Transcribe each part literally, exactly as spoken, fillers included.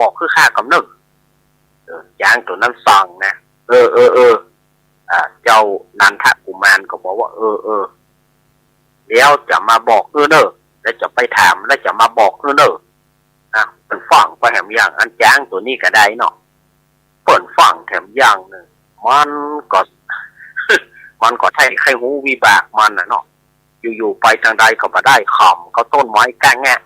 บอกหื้อข้ากำเนิด เออ จ๊างตั๋วนั้นสั่งนะ เออ เออ เออ อ่า เจ้านันทกุมารก็บอกว่า เออ เออ เดี๋ยวจะมาบอกหื้อเน่อ เดี๋ยวจะไปถามแล้วจะมาบอกหื้อเน่อ อ่ะ เปิ้นฟังไปแหมอย่างอันจ๊างตั๋วนี้ก็ได้เนาะ เปิ้นฟังแถมอย่างนึ่ง มันก็ มันก็ใค่ใค่ฮู้วิบากมันน่ะเนาะ อยู่ๆ ไปตางใดก็บ่ได้ ขำกับต้นไม้ก้าแงะ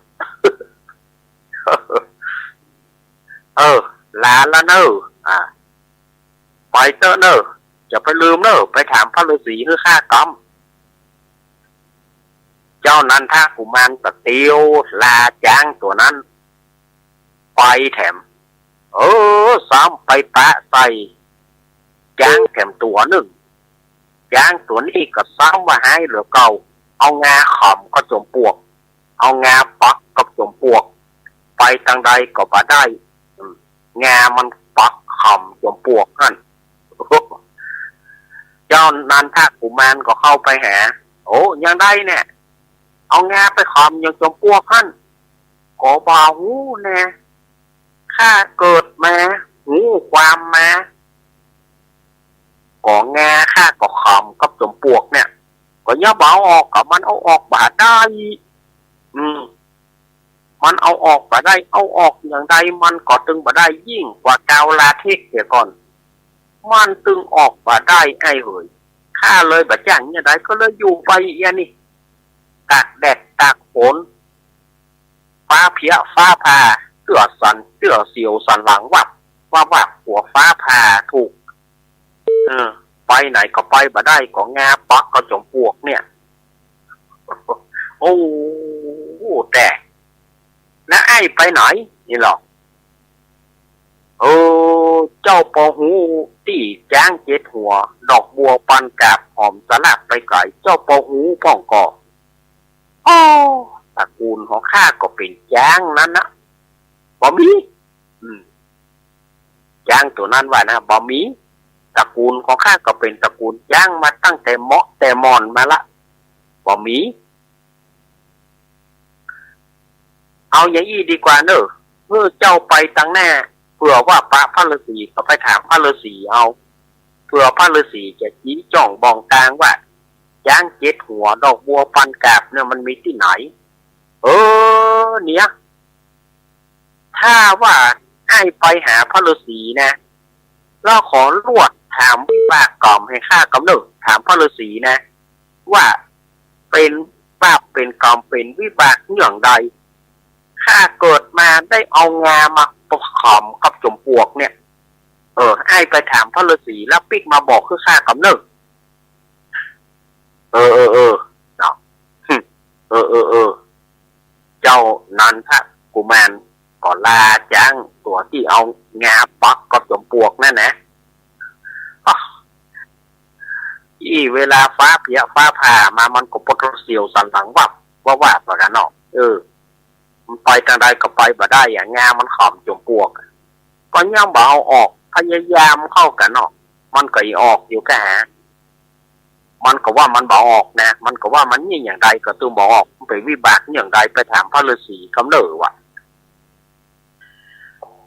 เออ ลาละเน่อ อ่า ไปเต๊อะเน่อ อย่าไปลืมเน่อ ไปถามพระฤาษีหื้อข้ากำ เจ้านันทกุมารก็เตียวลาจ๊างตั๋วนั้น ไปแถม เออ ซ้ำไปปะใส่จ๊างแถมตั๋วนึ่ง จ๊างตั๋วนี้ก็ซ้ำว่าฮ้ายเหลือเก่า เอางาขำกับจอมปลวก เอางาปักกับจอมปลวก ไปตางใดก็บ่ได้ อืม งามันปักขำจอมปลวกหั้น เจ้านันทกุมารก็เข้าไปหา โอ้ อย่างใดเนี่ย เอางาไปขำอย่างจอมปลวกหั้น ก็บ่ฮู้แน่ ข้าเกิดมา ฮู้ความมา ก็งาข้าก็ขำกับจอมปลวกเนี่ย ก็ยังบ่เอาออก ก็มันเอาออกบ่ได้ อืม มันเอาออกบ่ได้ เอาออกอย่างใดมันก็ตึงบ่ได้ ยิ่งกว่ากาวลาเท็กเสียก่อน มันตึงออกบ่ได้ อ้ายเหย ข้าเลยบ่จักอย่างใด ก็เลยอยู่ไปอย่างนี้ ตากแดดตากฝน ฟ้าเพี้ยฟ้าผ่า เสื้อสั่นเสื้อเสียวสันหลังวับวับวับ กั๋วฟ้าผ่าถูก เออ ไปไหนก็ไปบ่ได้ ก็งาปักกับจอมปลวกเนี่ย โอ้ แต่ แล้วอ้ายไปไหน นี่หรอ เออ เจ้าบ่ฮู้ตี้จ๊างเจ็ดหัว ดอกบัวปันกาบ หอมสะหลาดไปไกล เจ้าบ่ฮู้พ่องก่อ โอ้ ตระกูลของข้าก็เป๋นจ๊างนั้นนะ บ่มี อืม จ๊างตั๋วนั้นว่านะ บ่มี ตระกูลของข้าก็เป๋นตระกูลจ๊างมาตั้งแต่เมาะแต่หม่อนมาละ บ่มี เอาอย่างอี้ดีกว่าเน่อ เมื่อเจ้าไปตางหน้า เผื่อว่าปะพระฤาษี ก็ไปถามพระฤาษีเอา เผื่อพระฤาษีจะจี๊จ้องบอกตางว่า จ๊างเจ็ดหัว ดอกบัวปันกาบเนี่ยมันมีตี้ไหน เออ เนี่ย ถ้าว่าอ้ายไปหาพระฤาษีนะ แล้วขอลวดถามวิบากกรรมหื้อข้ากำเน่อ ถามพระฤาษีนะ ว่าเป๋นบาปเป๋นกรรมเป๋นวิบากอย่างใด ข้าเกิดมาได้เอางามาประคำกับจอมปลวกเนี่ย เออ อ้ายไปถามพระฤาษีแล้วปิ๊กมาบอกหื้อข้ากำเน่อ เออ เออ เออ เนาะ เออ เออ เออ เจ้านันทกุมารก็ลาจ๊างตั๋วตี้เอางาปักกับจอมปลวกนั่นนะ อี้เวลาฟ้าเพี้ยฟ้าผ่ามามันก็ปวดเสียวสันหลังวับวับวับเหมือนกั๋นเนาะ เออ มันไปตางใดก็ไปบ่ได้อะ งามันขำจอมปลวก ก็ยังบ่เอาออก พยายามเข้ากั๋นเนาะ มันก็อิออกอยู่ก้าหา มันก็ว่ามันบ่ออกนะ มันก็ว่ามันมีอย่างใดก็ตึงบ่ออก มันเป๋นวิบากอย่างใด ไปถามพระฤาษีกำเน่อว่ะ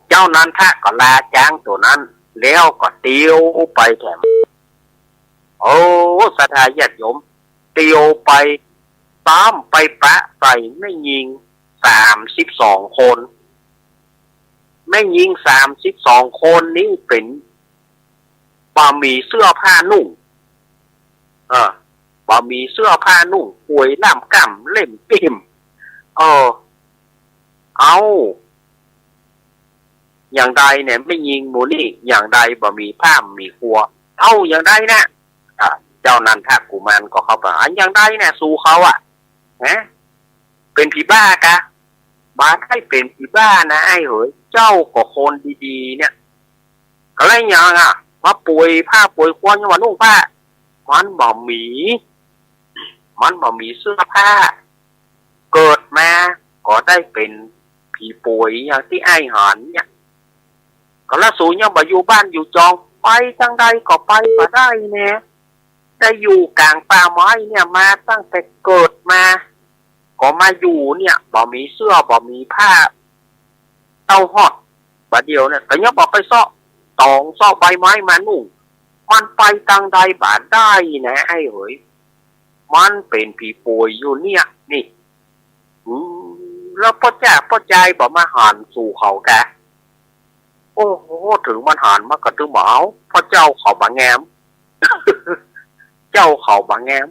เจ้านันทะก็ลาจ๊างตั๋วนั้น แล้วก็เตียวไปแถม โอ้ ศรัทธาญาติโยม เตียวไป ต๋ามไปปะใส่แม่ญิงสามสิบสองคน แม่ญิงสามสิบสองคนนี้เป๋น บ่มีเสื้อผ้านุ่ง เออ บ่มีเสื้อผ้านุ่ง ป่วยล่ำก้ำเล่มปิ้ม เออ เอ้า อย่างใดเนี่ย แม่ญิงหมู่นี้ อย่างใดบ่มีผ้ามีครัว เอ้า อย่างใดนะ อ่ะ เจ้านันทกุมารก็เข้าไป อันอย่างใดนะ สูเขาอะ ฮะ เป๋นผีบ้ากะ บ่ได้เป๋นผีบ้านะ อ้ายเหย เจ้าก็คนดีๆ เนี่ย ก็เลยหยังอะ มาป่วยผ้าป่วยครัว ยังว่านุ่งผ้า มันบ่มี มันบ่มีเสื้อผ้า เกิดมาก็ได้เป๋นผีป่วยอย่างตี้อ้ายหันเนี่ย ก็ละสูยังบ่อยู่บ้านอยู่จอง ไปตางใดก็ไปบ่ได้แน่ ได้อยู่ก๋างป่าไม้เนี่ยมาตั้งแต่เกิดมา ก็มาอยู่เนี่ย บ่มีเสื้อบ่มีผ้า เต้าฮอด บ่าเดี่ยวเนี่ย ก็ยังบ่ไปเซาะตองเซาะใบไม้มานุ่ง มันไปตังใดบ่ได้นะไอ้เหย มันเป๋นผีป่วยอยู่เนี่ย นี่ อืม แล้วป้อจ้าป้อจายบ่มาหันสู่เขากะ โอ้โห เถิงมันหันมาก็ตึงบ่เอา ป้อเจ้าเขาบ่แงม เจ้าเขาบ่แงม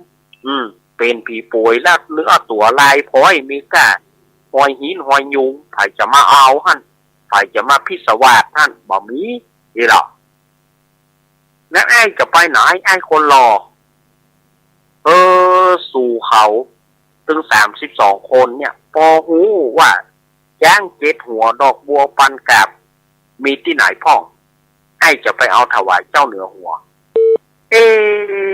อืม เป๋นผีป่วยแล้วเนื้อตั๋วลายพร้อยมีก้า ฮอยหินฮอยยุง ใผจะมาเอาหั้น ใผจะมาพิศวาสหั้น บ่มี นี่เหรอ แล้วอ้ายจะไปไหน อ้ายคนหล่อ เออ สู่เขา ตึงสามสิบสองคนเนี่ย ปอฮู้ว่าจ๊างเจ็ดหัว ดอกบัวปันกาบ มีตี้ไหนพ่อง อ้ายจะไปเอาถวายเจ้าเหนือหัว เอ๊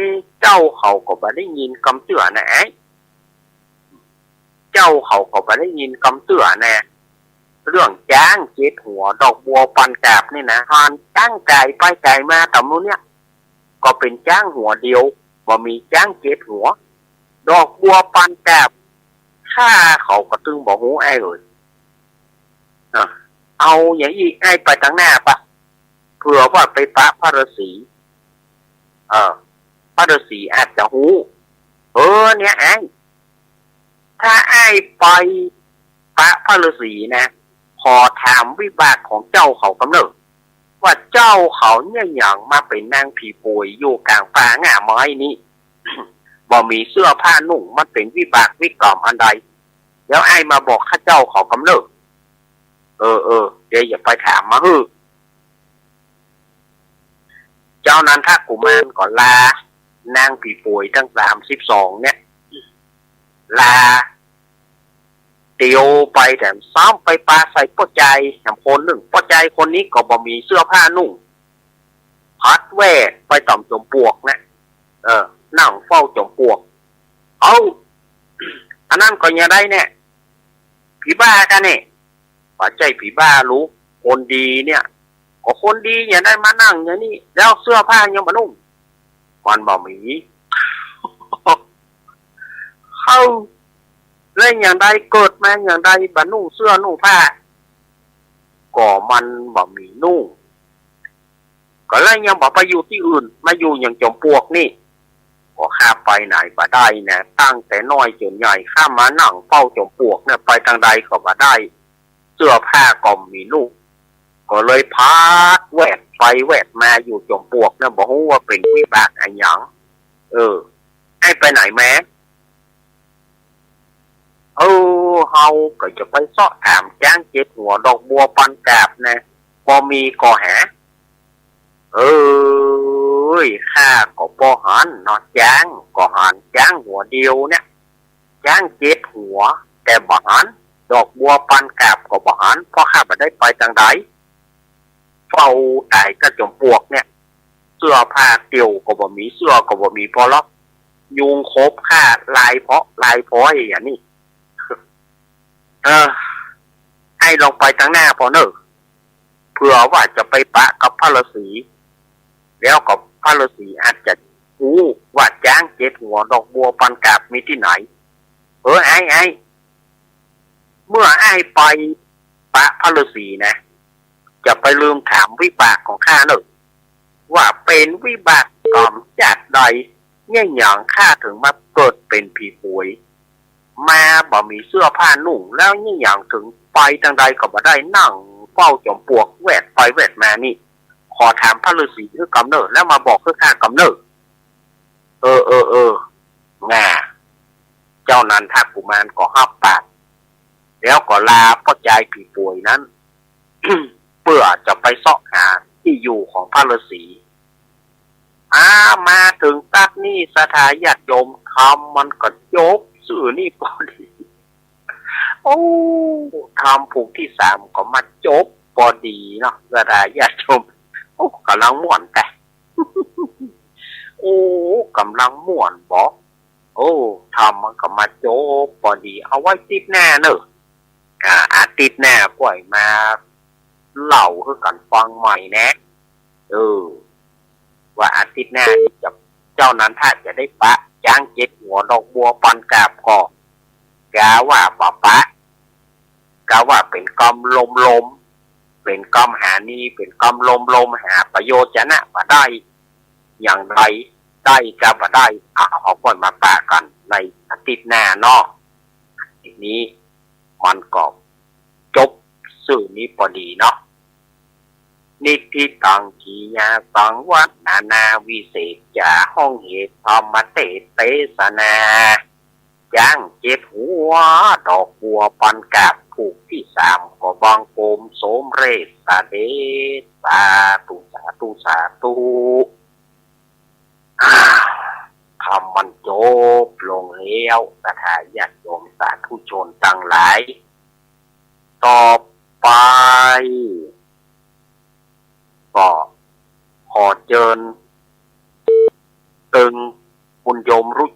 ะ เจ้าเขาก็บ่ได้ยินกำเตื้อนะไอ้ เจ้าเขาก็บ่ได้ยินกำเตื้อแน่ เรื่องจ๊างเจ็ดหัว ดอกบัวปันกาบนี่นะ หันจ๊างก๋ายไปก๋ายมาต๋ามนู้นเนี่ย ก็เป๋นจ๊างหัวเดียว บ่มีจ๊างเจ็ดหัว ดอกบัวปันกาบ ข้าเขาก็ตึงบ่ฮู้ไอ้เหย อ่ะ เอาอย่างอี้ ไอ้ไปตังหน้าปะ เผื่อว่าไปปะพระฤๅษี เออ พระฤๅษีอาจจะฮู้ เออ เนี่ยไอ้ ถ้าไอ้ไปปะพระฤๅษีนะ ขอถามวิบากของเจ้าเขากำเนิด ว่าเจ้าเขาเนี่ยหยังมาเป๋นนางผีป่วยอยู่ก๋างป่าง่าไม้นี้ บ่มีเสื้อผ้านุ่ง มันเป๋นวิบากวิกรรมอันใด แล้วไอ้มาบอกข้าเจ้าเขากำเนิด เออ เออ เดี๋ยวอย่าไปถามมาหื้อ เจ้านันทกุมารก็ลานางผีป่วยตังสามสิบสองเนี่ย ลา เตียวไปแถมซ้ำไปปาใส่ป้อจายแถมคนนึ่ง ป้อจายคนนี้ก็บ่มีเสื้อผ้านุ่ง พัดแวดไปต๋ามจอมปลวกนะ เออ นั่งเฝ้าจอมปลวก เอ้า อันนั้นก็ยังได้เนี่ย ผีบ้ากั๋นเนี่ย บ่ใจ้ผีบ้าลูก คนดีเนี่ย ก็คนดียังได้มานั่งอย่างนี้ แล้วเสื้อผ้ายังบ่นุ่ง มันบ่มี เฮ้า แล้วยังได้เกิดมายังได้บ่นุ่งเสื้อนุ่งผ้า ก็มันบ่มีนุ่ง ก็เลยยังบ่ไปอยู่ตี้อื่น มาอยู่อย่างจอมปลวกนี่ ก็ข้าไปไหนบ่ได้นะ ตั้งแต่น้อยจ๋นใหญ่ ข้ามานั่งเฝ้าจอมปลวกเนี่ย ไปตางใดก็บ่ได้ เสื้อผ้าก็บ่มีนุ่ง ก็เลยพัดแวดไปแวดมาอยู่จอมปลวกเนี่ย บ่ฮู้ว่าเป๋นวิบากอะหยัง เออ ไอ้ไปไหนแม้ เออ เฮาก็จะไปเซาะถามจ๊างเจ็ดหัว ดอกบัวปันกาบนะ บ่มีก็หา เอ้ย ข้าก็บ่หันเนาะ จ๊างก็หันจ๊างหัวเดียวเนี่ย จ๊างเจ็ดหัว แต่บ่หัน ดอกบัวปันกาบก็บ่หัน เพราะข้าบ่ได้ไปตางใด เฝ้าต๋ายก้าจอมปลวกเนี่ย เสื้อผ้าเตียวก็บ่มี เสื้อก็บ่มีปอหรอก ยุงขบข้าลายเพาะลายพร้อยอย่างนี้ เออ ไอ้ลองไปตางหน้าปอเน่อ เผื่อว่าจะไปปะกับพระฤๅษี แล้วก็พระฤๅษีอาจจะฮู้ว่าจ๊างเจ็ดหัว ดอกบัวปันกาบมีตี้ไหน เออ ไอ้ ไอ้ เมื่อไอ้ไปปะพระฤๅษีนะ จะไปลืมถามวิบากของข้าเน่อ ว่าเป๋นวิบากกรรมจาติใด เนี่ยหยังข้าเถิงมาเกิดเป๋นผีป่วย มาบ่มีเสื้อผ้านุ่ง แล้วเนี่ยหยังเถิงไปตางใดก็บ่ได้ นั่งเฝ้าจอมปลวกแวดไปแวดมานี่ ขอถามพระฤๅษีหื้อกำเน่อ แล้วมาบอกหื้อข้ากำเน่อ เออ เออ เออ ง่า เจ้านันทกุมารก็ฮับปาก แล้วก็ลาป้อจายผีป่วยนั้น เปื้อจะไปเซาะหาตี้อยู่ของพระฤๅษี อา มาเถิงตั๊ดนี่ศรัทธาญาติโยม ธรรมมันก็จบซื่อนี่ปอดี โอ้ ธรรมผูกตี้สามก็มาจบปอดีเนาะ ศรัทธาญาติโยม โอ้ ก่ำลังม่วนแต๊ โอ้ ก่ำลังม่วนบ่ โอ้ ธรรมมันก็มาจบปอดี เอาไว้ติ๊ดหน้าเน่อ อ่า อาติ๊ดหน้าก้อยมาเล่าหื้อกั๋นฟังใหม่แนะ เออ ว่าอาติ๊ดหน้านี่จะ เจ้านันทะจะได้ปะจ๊างเจ็ดหัว ดอกบัวปันกาบก็ กาว่าบ่ปะ กาว่าเป๋นกำลม เป๋นกำหานี้ เป๋นกำลมๆ หาประโยชน์จะนะบ่ได้ อย่างใด ได้กาบ่ได้ อ่ะ เอาค่อยมาปะกั๋นในอาทิตย์หน้าเนาะ อาทิตย์นี้มันก็จบซื่อนี้ปอดีเนาะ นิทธิตัง กิริยาสังวัตตนานาวิเศษจ๋า ฮ้องเหตุธรรมเตสน์เตสนา จ๊างเจ็ดหัว ดอกบัวปันกาบ ผูกตี้สามก็บังคม สมเร็จเสด็จ สาธุ สาธุ สาธุ อ้าว ธรรมมันจบลงแล้ว ศรัทธาญาติโยมสาธุชนตังหลาย ต่อไป ก็ขอเจิญตึงคุณโยมรุ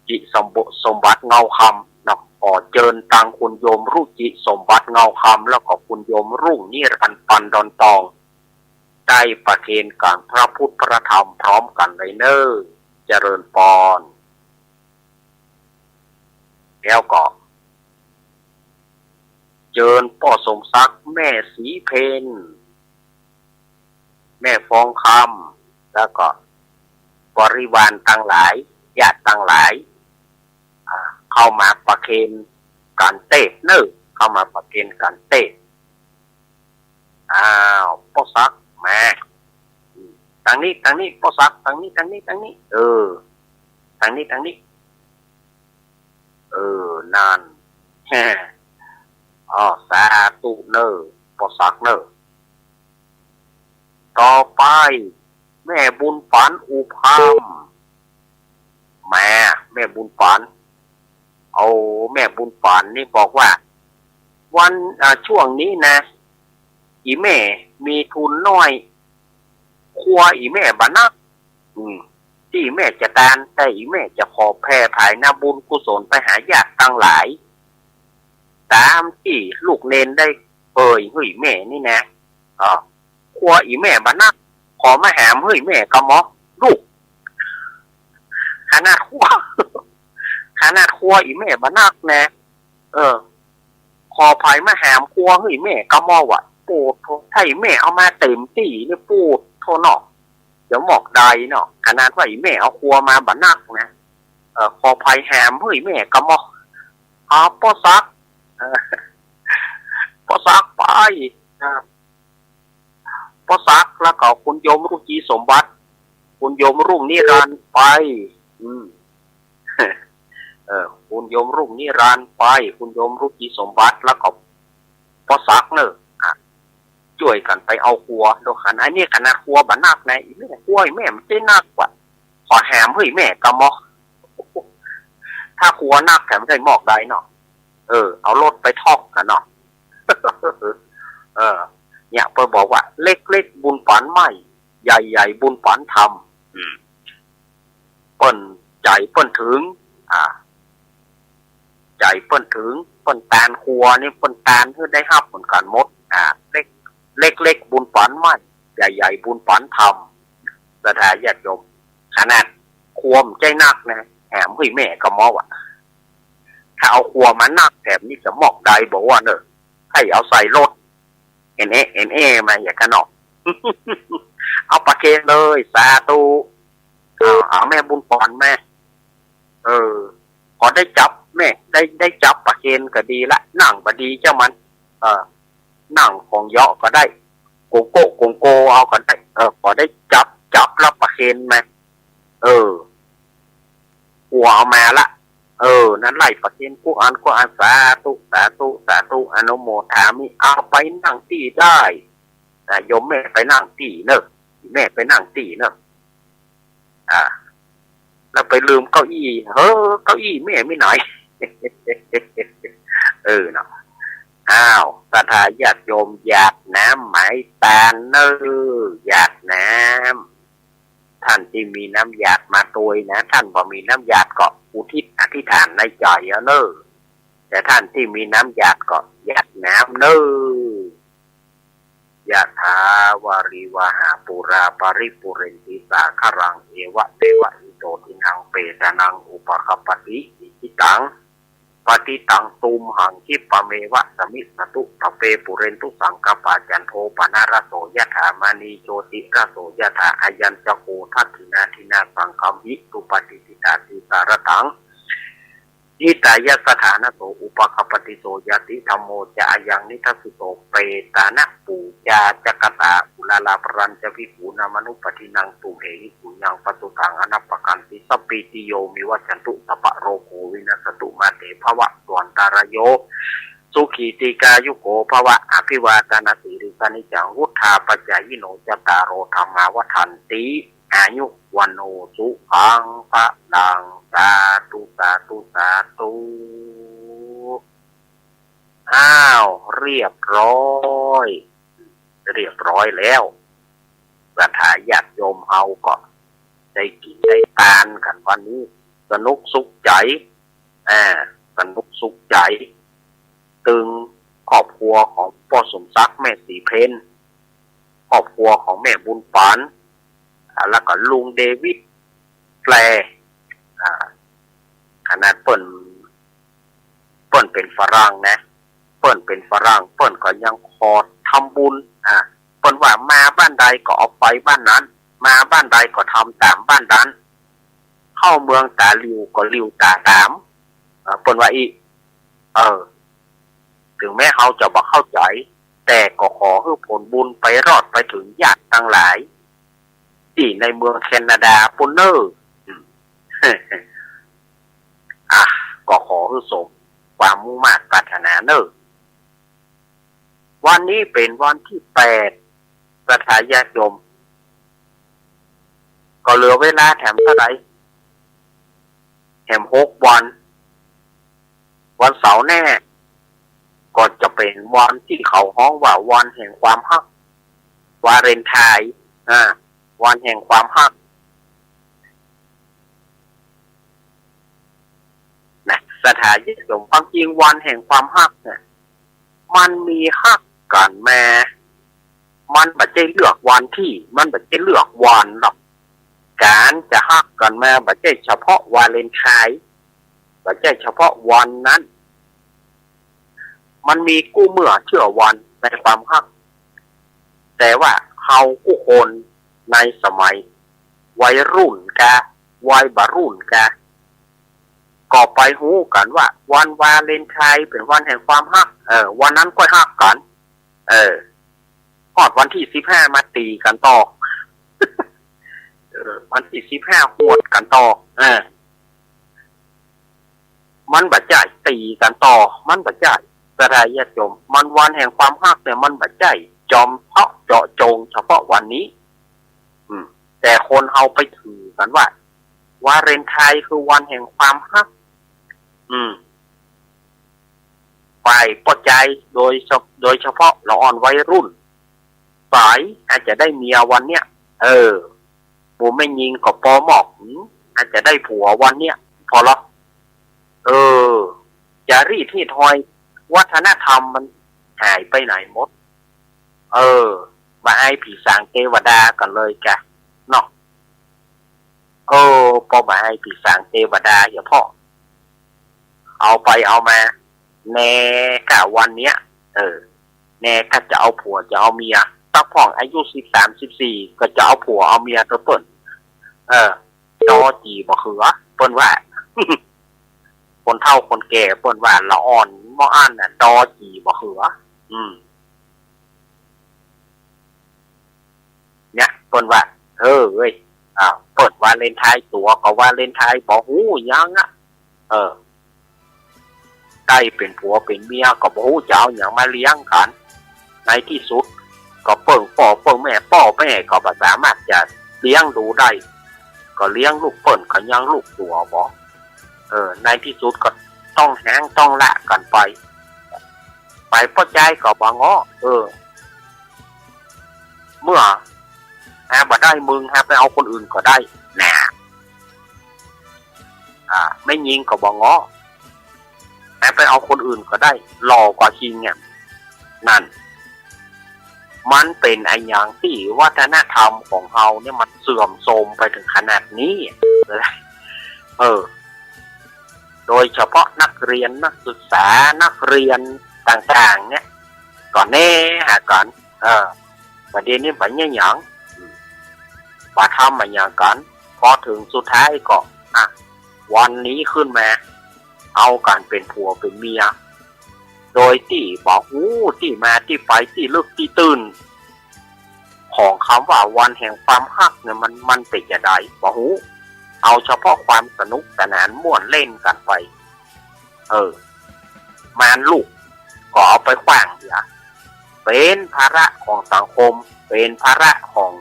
จิสมบ- สมบัติเงาคำเนาะ ขอเจิญตังคุณโยมรุจิสมบัติเงาคำ แล้วก็คุณโยมรุ่งนิรันดร์ ปันดอนตอง ได้ประเคนก๋านพระพุทธพระธรรมพร้อมกั๋นเลยเน่อ เจริญปอน แล้วก็ เจิญป้อสมศักดิ์ แม่ศรีเพญ แม่ฟองคำ แล้วก็บริวารตังหลาย ญาติตังหลาย อ่า เข้ามาประเคนก๋านเตสน์เน่อ เข้ามาประเคนก๋านเตสน์ อ้าว ป้อศักดิ์ มา อืม ตางนี้ ตางนี้ ป้อศักดิ์ ตางนี้ ตางนี้ ตางนี้ เออ ตางนี้ ตางนี้ เออ นั่น แฮ่ อ้อ สาธุเน่อ ป้อศักดิ์เน่อ ต่อไป แม่บุญปั๋น อุพัม แม่ แม่บุญปั๋น เอา แม่บุญปั๋นนี่บอกว่า วัน อ่า ช่วงนี้นะ อี่แม่มีทุนน้อย ครัวอี่แม่บ่นัก อืม ตี้แม่จะตาน แต่อี่แม่จะขอแผ่ผายนาบุญกุศลไปหาญาติตังหลาย ต๋ามตี้ลูกเณรได้เอ่ยหื้อแม่นี่นะ อ่า ครัวอี่แม่บ่นัก ขอมาหามหื้อแม่กำบ่ ลูก ขนาดครัว ขนาดครัวอี่แม่บ่นักนะ เออ ขอผายมาหามครัวหื้อแม่กำบ่วะ โป้โธ่ ถ้าอี่แม่เอามาเต๋มตี้นี่ โป้โธ่เนาะ จะมอกใดเนาะ ขนาดว่าอี่แม่เอาครัวมาบ่นักนะ เออ ขอผายหามหื้อแม่กำบ่ อ่า ป้อศักดิ์ เออ ป้อศักดิ์ไป อ่า ป้อศักดิ์ แล้วก็คุณโยมรุ่งจีสมบัติ คุณโยมรุ่งนิรันดร์ไป อืม เออ คุณโยมรุ่งนิรันดร์ไป คุณโยมรุ่งจีสมบัติ แล้วก็ป้อศักดิ์เน่อ อ่ะ จ้วยกั๋นไปเอาครัว ดูหัน อันนี้ขนาดครัวบ่นักนะ อี่แม่ ครัวอี่แม่มันจะนักกว่า ขอหามหื้อแม่กำบ่ ถ้าครัวนักแถมได้มอกใดเนาะ เออ เอารถไปถอกกั๋นเนาะ เออ เนี่ย เปิ้นบอกว่า เล็กๆ บุญปั๋นไม้ ใหญ่ๆ บุญปั๋นธรรม อืม เปิ้น ใจ๋เปิ้นถึง อ่า ใจ๋เปิ้นถึง เปิ้นตานครัวนี่ เปิ้นตานหื้อได้ฮับเหมือนกั๋นหมด อ่า เล็ก เล็กๆ บุญปั๋นไม้ ใหญ่ๆ บุญปั๋นธรรม ศรัทธาญาติโยม ขนาดครัวมันจะนักนะ แหมหื้อแม่กำบ่วะ ถ้าเอาครัวมานักแถมนี่จะมอกใดบ่วะเน่อ ใค่เอาใส่รถ เอ็นเอ เอ็นเอ มาอย่างกั๋นเนาะ เอาประเคนเลย สาธุ เอา เอาแม่บุญปั๋นมา เออ ขอได้จับแม่ ได้ ได้จับประเคนก็ดีละ นั่งบ่ดีเจ้ามัน เออ นั่งของเหยาะก็ได้ โกงโก้โกงโกเอาก็ได้ เออ ขอได้จับ จับแล้วประเคนมา เออ ครัวเอามาละ เออ นั้นไล่ประเคนกู้อันกู้อัน สาธุ สาธุ สาธุ อนุโมทามิ เอาไปนั่งตี้ได้ อ่ะ โยมแม่ไปนั่งตี้เน่อ แม่ไปนั่งตี้เน่อ อ่า แล้วไปลืมเก้าอี้ เฮ้อ เก้าอี้แม่มีไหน เออเนาะ อ้าว ศรัทธาญาติโยม หยาดน้ำหมายตานเน่อ หยาดน้ำ ท่านตี้มีน้ำหยาดมาตวยนะ ท่านบ่มีน้ำหยาดก็อุทิศอธิษฐานในใจ๋เอาเน่อ แต่ท่านตี้มีน้ำหยาดก็หยาดน้ำเน่อ ยะถาวาริวหาปูราปริปูเรนติสาคารัง เอวะเมวะอิโตทินังเปตานังอุปคัปปติ อิจิตังป ปติตังตุมหัง คิปะเมวะสะมิชฌะตุ สัพเพ ปูเรนตุ สังกะปา จันโท ปะนะระโส ยะถา มะณี โชติระโส ยะถา อะยัญจะโก ทักขิณาทินา สังกะมหิ อุปะติฏฐิตา ทีสาระตัง หิตายะสะถานะโส อุปะคัปปะติ โสญาติธัมโม จะ อะยัง นิทัสสิโต เปตานะ ปูจา จะกะตา อุรารา ปะรัญจะ ภิกขูนา มะนุปปะทินัง ตุมเหหิ ปุญญัง ปะสุตัง อะนะปะกันติ สัพพีติโย วิวัชชันตุ สัพพะโรโค วินัสสะตุ มาเตภะวัตวันตะราโย สุขี ทีฆายุโก ภะวะ อะภิวาทะนะสีลิสสะ นิจจัง วุฑฒาปะจายิโน จัตตาโร ธัมมา วัฑฒันติ อายุ วัณโณ สุขัง พะลัง สาธุ สาธุ สาธุ อ้าว เรียบร้อย เรียบร้อยแล้ว ศรัทธาญาติโยมเฮาก็ได้กิ๋นได้ตานกั๋นวันนี้ สนุกสุขใจ๋ อ่า สนุกสุขใจ๋ ตึงครอบครัวของป้อสมศักดิ์ แม่ศรีเพ็ญ ครอบครัวของแม่บุญปาน อ่า แล้วก็ลุงเดวิดแปล อ่า ขนาดเปิ้น เปิ้นเป๋นฝรั่งนะ เปิ้นเป๋นฝรั่ง เปิ้นก็ยังขอทำบุญ อ่า เปิ้นว่ามาบ้านใดก็เอาไปบ้านนั้น มาบ้านใดก็ทำต๋ามบ้านนั้น เข้าเมืองต๋าหลิ่วก็หลิ่วต๋าต๋าม อ่า เปิ้นว่าอี้ เออ เถิงแม้เฮาจะบ่เข้าใจ๋ แต่ก็ขอหื้อผลบุญไปรอดไปเถิงญาติตังหลาย ตี้ในเมืองแคนาดาปู้นเน่อ อืม อ่ะ ก็ขอหื้อสมความมุ่งมาดปรารถนาเน่อ วันนี้เป๋นวันตี้แปด ศรัทธาญาติโยม ก็เหลือเวลาแถมเต้าใด แถมหกวัน วันเสาร์แน่ ก็จะเป๋นวันตี้เขาฮ้องว่าวันแห่งความฮัก วาเลนไทน์ อ่า วันแห่งความฮัก นะ ศรัทธาญาติโยม ความจริงวันแห่งความฮักเนี่ย มันมีฮักกั๋นมา มันบ่ใจ้เลือกวันตี้ มันบ่ใจ้เลือกวันดอก ก๋านจะฮักกั๋นมาบ่ใจ้เฉพาะวาเลนไทน์ บ่ใจ้เฉพาะวันนั้น มันมีกู้เมื่อเตื้อวันในความฮัก แต่ว่าเฮากู้คนในสมัยวัยรุ่นกา วัยบ่ารุ่นกา ก็ไปฮู้กั๋นว่าวันวาเลนไทน์เป๋นวันแห่งความฮัก เออ วันนั้นก้อยฮักกั๋น เออ ฮอดวันตี้สิบห้ามาตี๋กั๋นต่อ เออ วันตี้สิบห้าหวดกั๋นต่อ เออ มันบ่ใจ้ตี๋กั๋นต่อ มันบ่ใจ้ ศรัทธาญาติโยม มันวันแห่งความฮักเนี่ย มันบ่ใจ้จอมเจาะเจาะจงเฉพาะวันนี้ อืม แต่คนเฮาไปถือกั๋นว่า วาเลนไทน์คือวันแห่งความฮัก อืม ฝ่ายป้อจาย โดยเฉ- โดยเฉพาะละอ่อนวัยรุ่น สายอาจจะได้เมียวันเนี้ย เออ หมู่แม่ญิงก็ปอมอก หืม อาจจะได้ผัววันเนี้ย ผ่อลอ เออ จารีตฮีตฮอย วัฒนธรรมมันหายไปไหนหมด เออ บ่อายผีสางเตวดากั๋นเลยกา เนาะ เออ ปอบ่อายผีสางเตวดาเหียพ่อ เอาไปเอามา แน่ก้าวันเนี้ย เออ แน่ก้าจะเอาผัวจะเอาเมีย ตั๊กพ่องอายุสิบสาม สิบสี่ ก็จะเอาผัวเอาเมียเต๊อะเปิ้น เออ ดอจี่บ่าเขือ เปิ้นว่า คนเฒ่าคนแก่เปิ้นว่า ละอ่อนบ่อั้นน่ะ ดอจี่บ่าเขือ อืม เนี่ย เปิ้นว่า เออ เว้ย อ่า เปิ้นวาเลนไทน์ตั๋วก็วาเลนไทน์ บ่ฮู้หยังอะ เออ ได้เป๋นผัวเป๋นเมียก็บ่ฮู้จะเอาหยังมาเลี้ยงกั๋น ในตี้สุดก็เปิ้นป้อเปิ้นแม่ ป้อแม่ก็บ่สามารถจะเลี้ยงดูได้ ก็เลี้ยงลูกเปิ้นก็ยังลูกตั๋วบ่ เออ ในตี้สุดก็ต้องฮ้างต้องละกั๋นไป ไปป้อจายก็บ่าง้อ เออ เมื่อหาบ่ได้มึง หาไปเอาคนอื่นก็ได้ น่ะ อ่า แม่ญิงก็บ่าง้อ หาไปเอาคนอื่นก็ได้ หล่อกว่าคิงเนี่ย นั่น มันเป๋นอะหยังตี้วัฒนธรรมของเฮาเนี่ยมันเสื่อมโทรมไปเถิงขนาดนี้ เออ เออ โดยเฉพาะนักเรียน นักศึกษา นักเรียนต่างๆ เนี่ย ก็แน่หากั๋น เออ บ่าเดี่ยวนี้บ่าเยียะหยัง บ่าทำบ่าหยังกั๋น พอเถิงสุดท้ายก็ อ่ะ วันนี้ขึ้นมา เอากั๋นเป๋นผัวเป๋นเมีย โดยตี้บ่ฮู้ตี้มาตี้ไป ตี้ลึกตี้ตื้น ของกำว่าวันแห่งความฮักเนี่ย มัน มันเป๋นจาใดบ่ฮู้ เอาเฉพาะความสนุกสนานม่วนเล่นกั๋นไป เออ มานลูกก็เอาไปขว้างเหีย เป๋นภาระของสังคม เป๋นภาระของ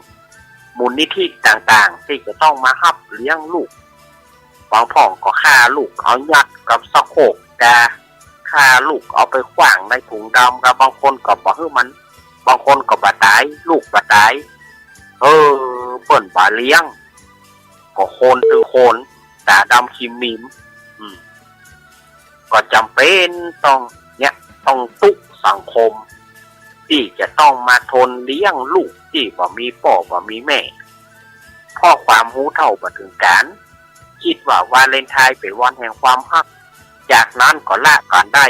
มูลนิธิต่างๆ ตี้จะต้องมาฮับเลี้ยงลูก บางพ่องก็ฆ่าลูกเอายัดกับสะโครกกา ฆ่าลูกเอาไปขว้างในถุงดำกา บางคนก็บ่หื้อมัน บางคนก็บ่ต๋าย ลูกบ่ต๋าย เออ เปิ้นบ่าเลี้ยง ก็โคนตึงโคน ต๋าดำคิมมิม อืม ก็จ๋ำเป๋นต้อง เนี่ย ต้องตุ๊สังคม ตี้จะต้องมาทนเลี้ยงลูกตี้บ่มีป้อบ่มีแม่ เพราะความฮู้เฒ่าบ่เถิงก๋าน กึ๊ดว่าวาเลนไทน์เป๋นวันแห่งความฮัก จากนั้นก็ละกั๋นได้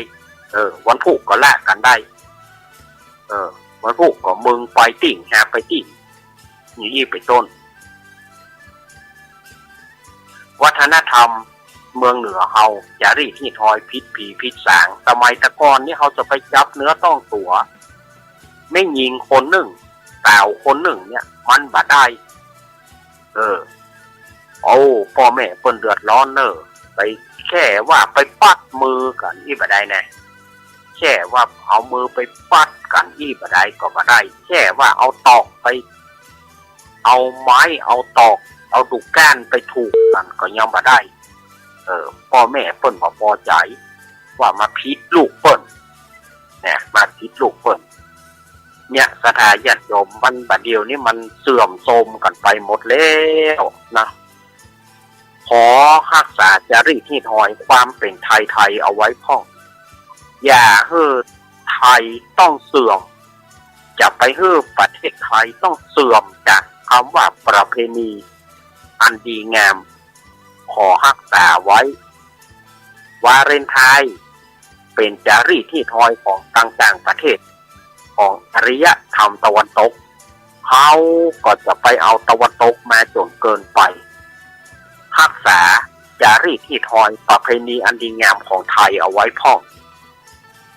เออ วันพูกก็ละกั๋นได้ เออ วันพูกก็มึงไปติ๊ง หาไปติ๊ง อย่างอี้เป๋นต้น วัฒนธรรมเมืองเหนือเฮา จารีตฮีตฮอยผิดผีผิดสาง สมัยแต่ก่อนนี่เฮาจะไปจับเนื้อต้องตั๋ว แม่ญิงคนนึ่ง สาวคนนึ่งเนี่ย มันบ่ได้ เออ โอ้ ป้อแม่เปิ้นเดือดฮ้อนเน่อ ไปแค่ว่าไปปัดมือกั๋นอี้บ่ได้นะ แค่ว่าเอามือไปปัดกั๋นอี้บ่ได้ก็บ่ได้ แค่ว่าเอาตอกไป เอาไม้ เอาตอก เอาดูก้านไปถูกกั๋นก็ยังบ่ได้ เออ ป้อแม่เปิ้นบ่ปอใจ๋ ว่ามาผิดลูกเปิ้น เนี่ย มาผิดลูกเปิ้น เนี่ย ศรัทธาญาติโยม มันบ่าเดี่ยวนี้มันเสื่อมโทรมกั๋นไปหมดแล้วนะ ขอฮักษาจารีตฮีตฮอยความเป๋นไทยๆ เอาไว้พ่อง อย่าหื้อไทยต้องเสื่อม จะไปหื้อประเทศไทยต้องเสื่อมจากกำว่าประเพณีอันดีงาม ขอฮักษาไว้ วาเลนไทน์เป๋นจารีตฮีตฮอยของต่างๆ ประเทศ ของอารยธรรมตะวันตก เฮาก็จะไปเอาตะวันตกมาจ๋นเกินไป ฮักษาจารีตฮีตฮอยประเพณีอันดีงามของไทยเอาไว้พ่อง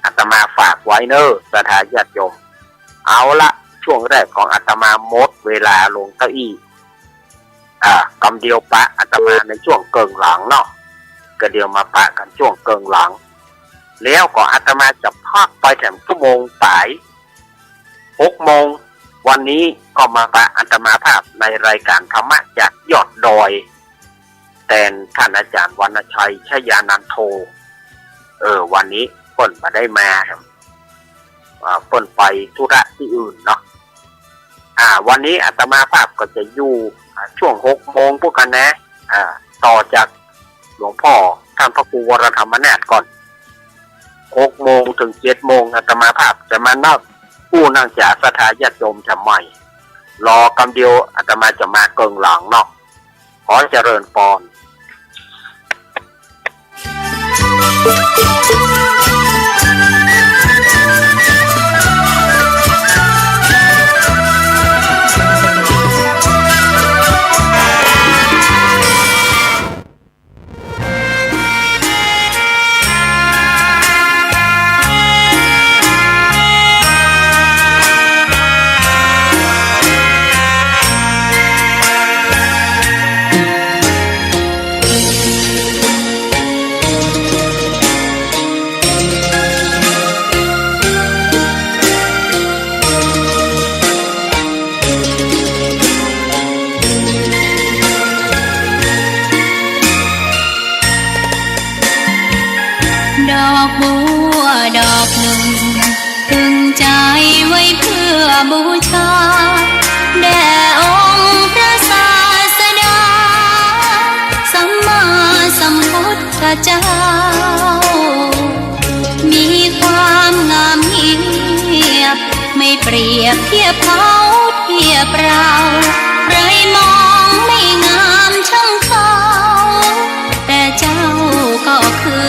อาตมาฝากไว้เน่อ ศรัทธาญาติโยม เอาละ ช่วงแรกของอาตมาหมดเวลาลงเต้าอี้ อ่า กำเดียวปะอาตมาในช่วงเกิ่งหลังเนาะ กำเดียวมาปะกั๋นช่วงเกิ่งหลัง แล้วก็อาตมาจะพักไปแถมชั่วโมงป๋าย หกโมง วันนี้ก็มาปะอาตมาภาพในรายการธรรมะจากยอดดอย แตนท่านอาจ๋ารย์วรรณชัย ชยานันโท เออ วันนี้เปิ้นบ่ได้มา อ่า เปิ้นไปธุระตี้อื่นเนาะ อ่า วันนี้อาตมาภาพก็จะอยู่ อ่า ช่วงหกโมงปู๊นกั๋นนะ อ่า ต่อจากหลวงพ่อท่านพระครูวรธรรมนาถก่อน หกโมงเถิงเจ็ดโมง อาตมาภาพจะมานั่งอู้นั่งจ๋าศรัทธาญาติโยมแถมใหม่ รอกำเดียวอาตมาจะมาเกิ่งหลังเนาะ ขอเจริญปอน ดอกบัวดอกหนึ่ง ตึงใจไว้เพื่อบูชา แด่องค์พระศาสดา สัมมาสัมพุทธเจ้า มีความงามเงียบ ไม่เปรียบเทียบเขาเทียบเรา ใครมองไม่งามช่างเขา แต่เจ้าก็คือ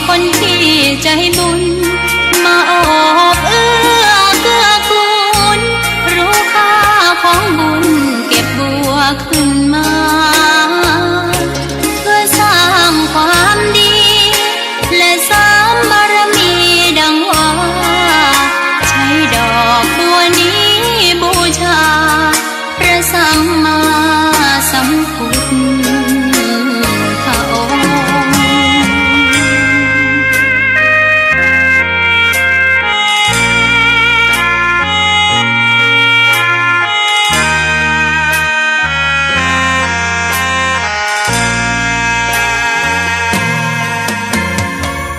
คนที่ใจ๋บุญ มาโอบเอื้อเกื้อกูล ฮู้ค่าของบุญ เก็บบัวขึ้นมา เพื่อสร้างความดี และเสริมบารมีดังว่า ใจ๋ดอกบัวนี้บูชา พระสัมมาสัมพุทธองค์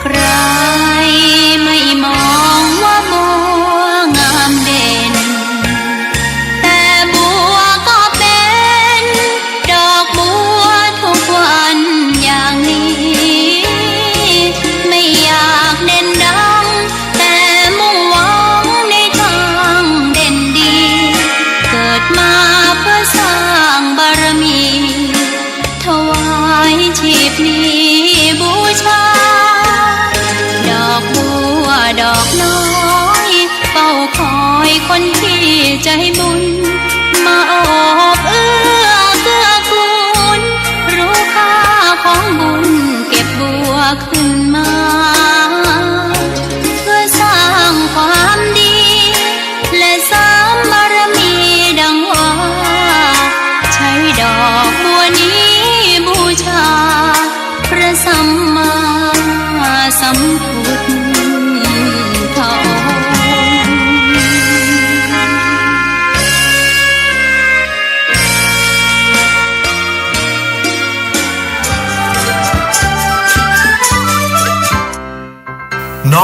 ใครไม่มองว่าบัวงามเด่น แต่บัวก็เป็นดอกบัวทุกวันอย่างนี้ ไม่อยากเด่นดัง แต่มุ่งหวังในทางเด่นดี เกิดมาเพื่อสร้างบารมี ถวายชีพนี้บูชา ดอกบัวดอกน้อย เฝ้าคอยคนที่ใจ๋บุญ มาโอบเอื้อเกื้อกูล ฮู้ค่าของบุญ เก็บบัวขึ้นมา เพื่อสร้างความดี และเสริมบารมีดังว่า ใจ๋ดอกบัวนี้บูชา พระสัมมาสัมพุทธ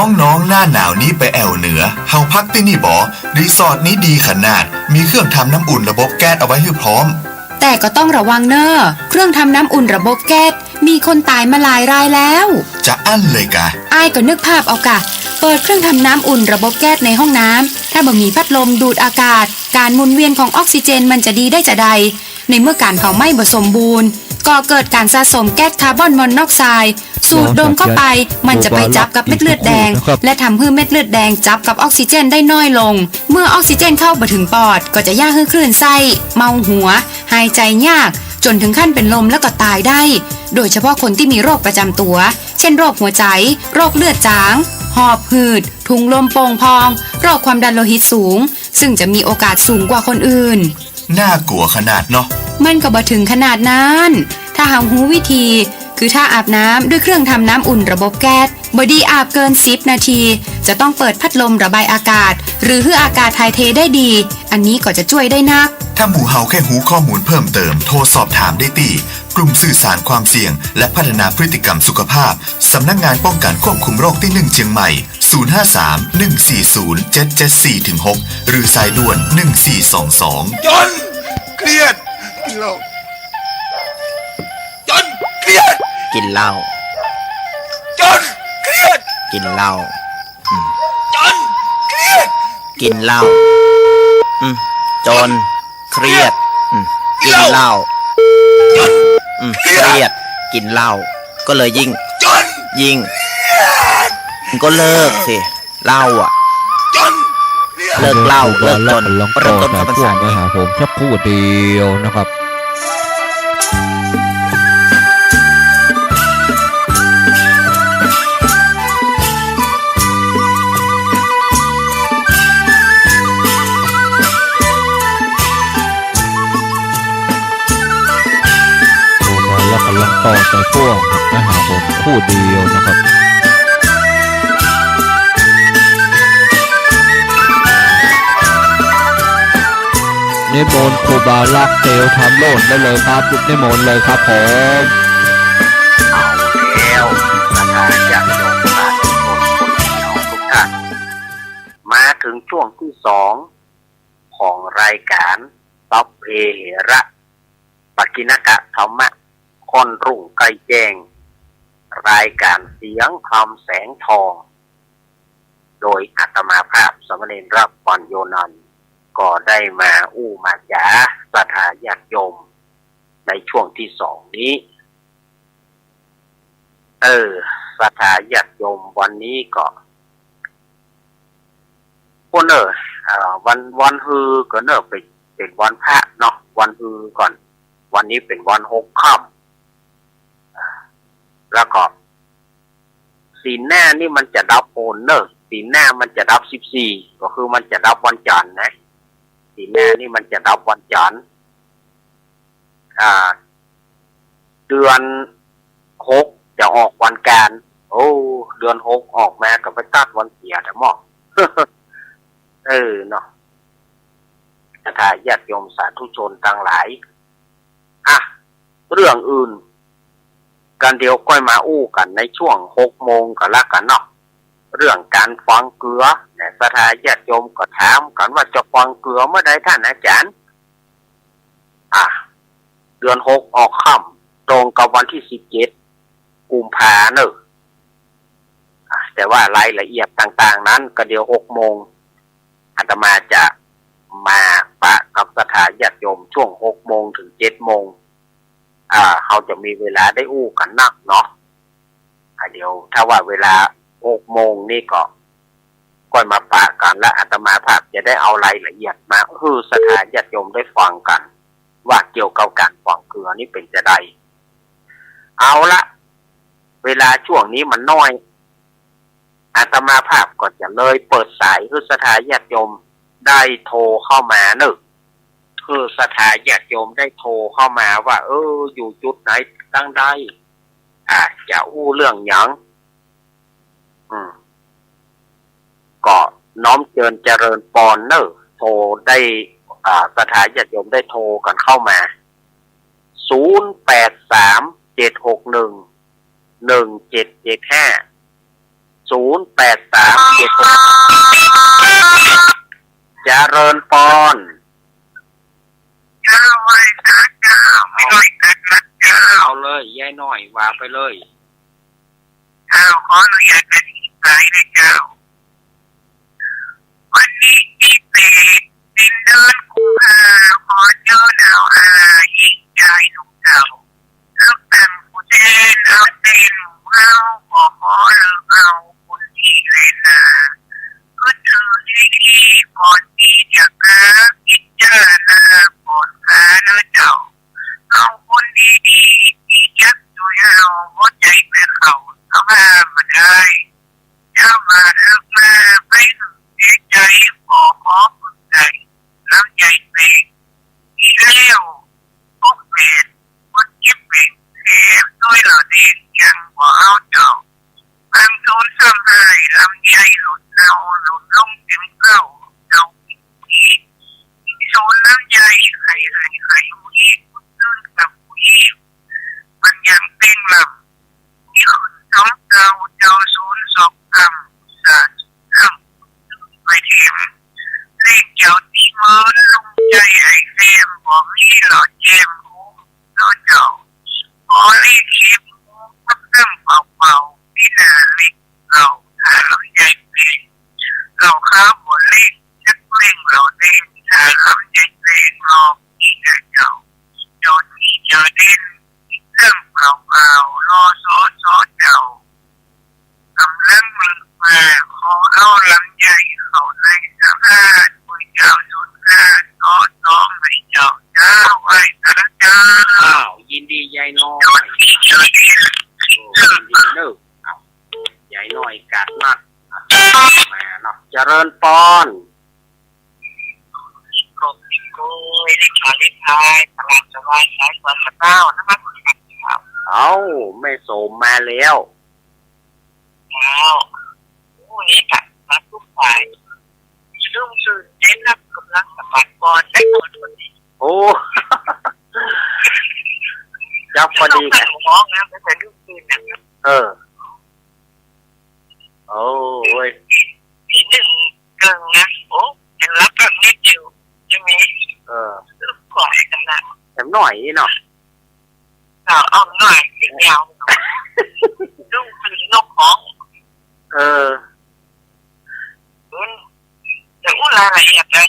องค์ น้องๆ หน้าหนาวนี้ไปแอ่วเหนือ เฮาพักตี้นี่บ่ รีสอร์ทนี้ดีขนาด มีเครื่องทำน้ำอุ่นระบบแก๊สเอาไว้หื้อพร้อม แต่ก็ต้องระวังเน่อ เครื่องทำน้ำอุ่นระบบแก๊ส มีคนต๋ายมาหลายรายแล้ว จะอั้นเลยกา อ้ายก็นึกภาพเอากา เปิดเครื่องทำน้ำอุ่นระบบแก๊สในห้องน้ำ ถ้าบ่มีพัดลมดูดอากาศ ก๋านหมุนเวียนของออกซิเจนมันจะดีได้จาใด ในเมื่อก๋านเผาไหม้บ่สมบูรณ์ ก่อเกิดก๋านสะสมแก๊สคาร์บอนมอนอกไซด์ สูดดมเข้าไป มันจะไปจับกับเม็ดเลือดแดง และทำหื้อเม็ดเลือดแดงจับกับออกซิเจนได้น้อยลง เมื่อออกซิเจนเข้าบ่ถึงปอด ก็จะเยียะหื้อคลื่นไส้ เมาหัว หายใจ๋ยาก จ๋นถึงขั้นเป๋นลมแล้วก็ต๋ายได้ โดยเฉพาะคนตี้มีโรคประจ๋ำตั๋ว เช่น โรคหัวใจ๋ โรคเลือดจาง หอบหืด ถุงลมโป่งพอง โรคความดันโลหิตสูง ซึ่งจะมีโอกาสสูงกว่าคนอื่น น่ากลัวขนาดเนาะ มันก็บ่ถึงขนาดนั้น ถ้าเฮาฮู้วิธี คือถ้าอาบน้ำด้วยเครื่องทำน้ำอุ่นระบบแก๊ส บ่ดีอาบเกินสิบนาที จะต้องเปิดพัดลมระบายอากาศ หรือหื้ออากาศถ่ายเทได้ดี อันนี้ก็จะจ้วยได้นัก ถ้าหมู่เฮาใค่ฮู้ข้อมูลเพิ่มเติม โทรสอบถามได้ตี้ กลุ่มสื่อสารความเสี่ยง และพัฒนาพฤติกรรมสุขภาพ สำนักงานป้องกันควบคุมโรคตี้หนึ่งเจียงใหม่ ศูนย์ห้าสาม หนึ่งสี่ศูนย์ เจ็ดเจ็ดสี่ ถึง หก หรือสายด่วน หนึ่งสี่สองสอง จ๋น เครียด กินเหล้า จ๋น เครียด กินเหล้า จ๋น เครียด กินเหล้า อืม จ๋น เครียด กินเหล้า อืม จ๋น เครียด อืม กินเหล้า จ๋น อืม เครียด เครียด กินเหล้า ก็เลยยิ่ง จ๋น ยิ่ง จ๋น ก็เลิกสิ เหล้าอะ จ๋น เลิกเหล้า เลิกจ๋น เริ่มต้นเข้าพรรษา มาหาผมสักครู่เดียวนะครับ ครูบาลักษณ์กำลังต่อสายพ่วงครับ มาหาผมครู่เดียวนะครับ นิมนต์ครูบาลักษณ์ เตียวธรรมโลจน์ได้เลยครับ นิมนต์เลยครับผม เอาแล้ว ศรัทธาญาติโยมสาธุชนคนดีทุกท่าน มาถึงช่วงที่สอง ของรายการ สัพเพเหระ ปกิณณกะธัมมะ ค่อนรุ่งใกล้แจ้ง รายการเสียงธรรมแสงทอง โดยอาตมาภาพสามเณรรักปัญโญนันท์ ก็ได้มาอู้มาจ๋าศรัทธาญาติโยม ในช่วงที่สองนี้ เออ ศรัทธาญาติโยม วันนี้ก็ โอ้เน่อ เอ่อ วัน วันฮือก็เน่อ เป๋น เป๋นวันพระเนาะ วันฮือก่อน วันนี้เป๋นวันหกค่ำ แล้วก็ ศีลห้านี่มันจะดับโอนเน่อ ศีลห้ามันจะดับสิบสี่ ก็คือมันจะดับวันจันทร์นะ ศีลห้านี่มันจะดับวันจันทร์ อ่า เดือนหกจะออกวันกาญ โอ้ เดือนหกออกมาก็ไปตัดวันเสียแต๊หม้อ เออเนาะ ศรัทธาญาติโยมสาธุชนตังหลาย อ่ะ เรื่องอื่น กั๋นเดี๋ยวก้อยมาอู้กั๋นในช่วงหกโมงก็แล้วกั๋นเนาะ เรื่องก๋านฝังเกือ เนี่ย ศรัทธาญาติโยมก็ถามกั๋นว่าจะฝังเกือเมื่อใดท่านอาจารย์ อ่ะ เดือนหกออกค่ำ ตรงกับวันตี้สิบเจ็ด กุมภาเน่อ อ่ะ แต่ว่ารายละเอียดต่างๆ นั้นก็เดี๋ยวหกโมง อาตมาจะมาปะกับศรัทธาญาติโยมช่วงหกโมงถึงเจ็ดโมง อ่า เฮาจะมีเวลาได้อู้กั๋นนักเนาะ อ่า เดี๋ยวถ้าว่าเวลาหกโมงนี่ก็ ก้อยมาปะกั๋น และอาตมาภาพจะได้เอารายละเอียดมาหื้อศรัทธาญาติโยมได้ฟังกั๋น ว่าเกี่ยวกับก๋านฝังเกือนี่เป๋นจาใด เอาละ เวลาช่วงนี้มันน้อย อาตมาภาพก็จะเลยเปิดสายหื้อศรัทธาญาติโยมได้โทรเข้ามาเน่อ หื้อศรัทธาญาติโยมได้โทรเข้ามาว่า เออ อยู่จุดไหนตังใด อ่า จะอู้เรื่องหยัง อืม ก็น้อมเจิญเจริญปอนเน่อ โทรได้ อ่า ศรัทธาญาติโยมได้โทรกั๋นเข้ามา ศูนย์แปดสาม เจ็ดหกหนึ่ง หนึ่งเจ็ดเจ็ดห้า ศูนย์แปดสาม เจ็ดหก เจริญปอน เจ้า ไหว้สาเจ้า แม่น้อยกัดนัดเจ้า เอาเลย ยายน้อย ว่าไปเลย เจ้า ขออนุญาตอธิบายนะเจ้า วันนี้ตี้เป๋น เป๋นเดือนกุมภา ขอเจิญเอาอาญิงจายหนุ่มเฒ่า ตึกตั้งผู้แตนเอาแตนหมู่เฮา ก็ขอเลิกเอาบุญตี้แลนา กึ๊ดถือดีๆ ก่อนตี้จะกา พิจารณาก่อนกาเน่อเจ้า เอาคนดีๆ ตี้จักจุยเฮา บ่ใจ้ไปเข้าสภาบ่ได้ เจ้า บาดเอิกมาไปหึงเสียใจ๋ ขอ ขอฝึกได้ ลำใยเป๋น ตี้แล้ว พวกเป๋น คนเจ็บเป๋น แถมตวยเหล่าเด่น ยังบ่เอาเจ้า บางโซนซ้ำฮ้าย ลำใยหลุดเนา หลุดลงเต็มเกล้า เจ้า มีโซนลำใย ไข้ไห้ ไข้หุย ขึ้นกับหุย มันยังเป่งลำ ตี้ขึ้นสองเกล้า เจ้า โซนสองกำ สาธุนำ ไปแถม เลขเจ้าตี้เมิน ลุงใจ๋ไอ้แซม บ่มีหล่อแจ่ม ฮู้ เนาะเจ้า ขอเลขเข็ม ฮู้ กับน้ำเป่าๆ ตี้หน้าเลขเก้า ถ้าลำใยเป๋น เก้าขาวบ่เล่ง จักเล่งเหล่าเด่น ถ้าลำใยเป๋น รอบตี้นะเจ้า เจ้าตี้เจ้าเด่น เรื่องเปล่าๆ รอสอสอเจ้า ก๋ำลังเลิกมา ขอเอาลำใยเข้าในสภา ตวยเจ้าสุดหน้า สอสอให้เจ้า เจ้า ไหว้สาเจ้า อ้าว ยินดียายน้อย เจ้าตี้เจ้าเด่น โอ้ ยินดีเน่อ อ้าว ยายน้อยกัดนัด มาเนาะ เจริญปอน โกยเลขขายเลขขาย สบายสบาย สายกว่าสะเต้า นมัสก๋านเจ้า เอ้า แม่โสมมาแล้ว เจ้า โอ้ นี่กะมาทุกฝ่าย รุ่งรื่นได้รับก๋ำลังสะบัดก่อน ได้ผลพอดี โอ้ จับพอดีกั๋น ร้องนะ ไม่ใช่รุ่งรื่นนะ เออ โอ้ย ตีหนึ่งเกิ่งนะ โอ้ ยังหลับแบบนิดเดียว ใจ้ไหม เออ ลูกขวายกันนะ แถมหน่อยนี่เนาะ เออ เอาหน่อย ยาวหน่อย ลูกคือนกฮ้อง เออ อืม จะอู้รายละเอียดเลย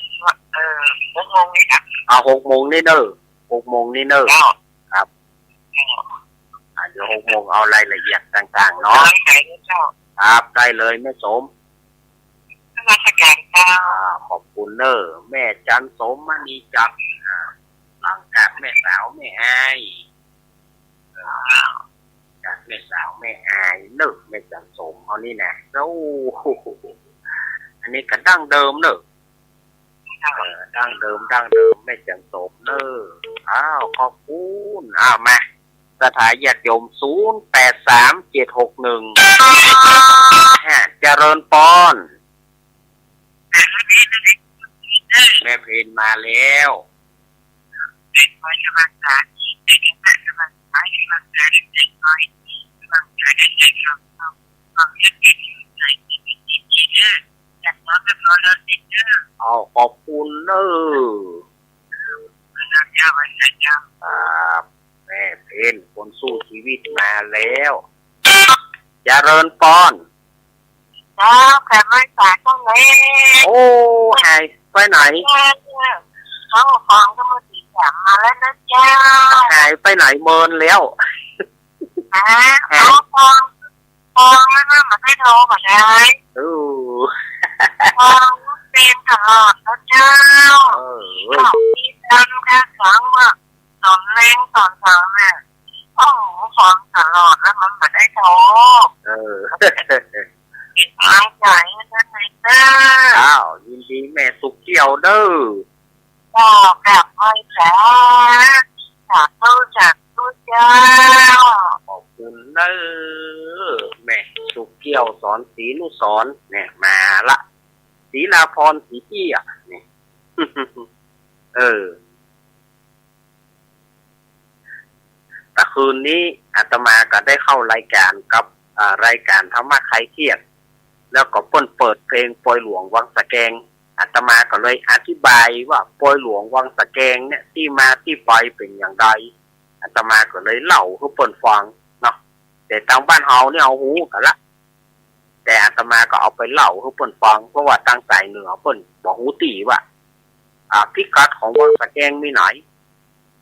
เออ หกโมงนี้นะ เอา หกโมงนี้เน่อ หกโมงนี้เน่อ เจ้า ครับ เจ้า อ่ะ เดี๋ หกโมงเอารายละเอียดต่างๆ เนาะ กำลังใจด้วยเจ้า ครับ ได้เลยแม่สม นมัสการเจ้า อ่า ขอบคุณเน้อ แม่จันสมมณีจักร อ่า หลังจากแม่สาวแม่อาย อ่า จากแม่สาวแม่อายเน้อ แม่จันสมเฮานี่นะ โอ้โห อันนี้ก็ดั้งเดิมเน้อ เออ ดั้งเดิม ดั้งเดิม แม่จันสมเน้อ อ้าว ขอบคุณ อ้าว มา ศรัทธาญาติโยม ศูนย์แปดสามเจ็ดหกหนึ่ง ห้า เจริญปอน แม่เพนมาแล้ว เอา ขอบคุณเน้อ ครับ แม่เพนคนสู้ชีวิตมาแล้ว เจริญปอน เจ้า กลับมาจากตรงไหน โอ้ หายไปไหน เขาฟังก็มาสี่สามมาแล้วนะเจ้า หายไปไหนเมินแล้ว ฮะ หาย เขาฟัง ฟังแล้วนะ มันไม่โทรมาได้ เออ ฟังเต็มตลอดนะเจ้า เออ ของที่ทำค่ะ ฟังว่า ตอนแลงตอนเช้าเนี่ย โอ้โห ฟังตลอดแล้วมันบ่ได้โทร เออ เป็นกำลังใจให้ด้วยนะเจ้า อ้าว ยินดีแม่สุขเกี้ยวเน้อ ก็กราบไหว้สา สาธุ สาธุเจ้า ขอบคุณเน้อ แม่สุขเกี้ยว สอนศรีนุสรณ์ เนี่ย มาละ ศรีลาพร ศรีเตี้ย เนี่ย เออ แต่คืนนี้อาตมาก็ได้เข้ารายการกับ อ่า รายการธรรมะคลายเครียด แล้วก็เปิ้นเปิดเพลงปอยหลวงวังสะแกง อาตมาก็เลยอธิบายว่าปอยหลวงวังสะแกงเนี่ย ตี้มาตี้ไปเป๋นอย่างใด อาตมาก็เลยเล่าหื้อเปิ้นฟังเนาะ แต่ตางบ้านเฮาเนี่ยเฮาฮู้กั๋นละ แต่อาตมาก็เอาไปเล่าหื้อเปิ้นฟัง เพราะว่าตางสายเหนือเปิ้นบ่ฮู้ตี้ว่า อ่า พิกัดของวังสะแกงมีไหน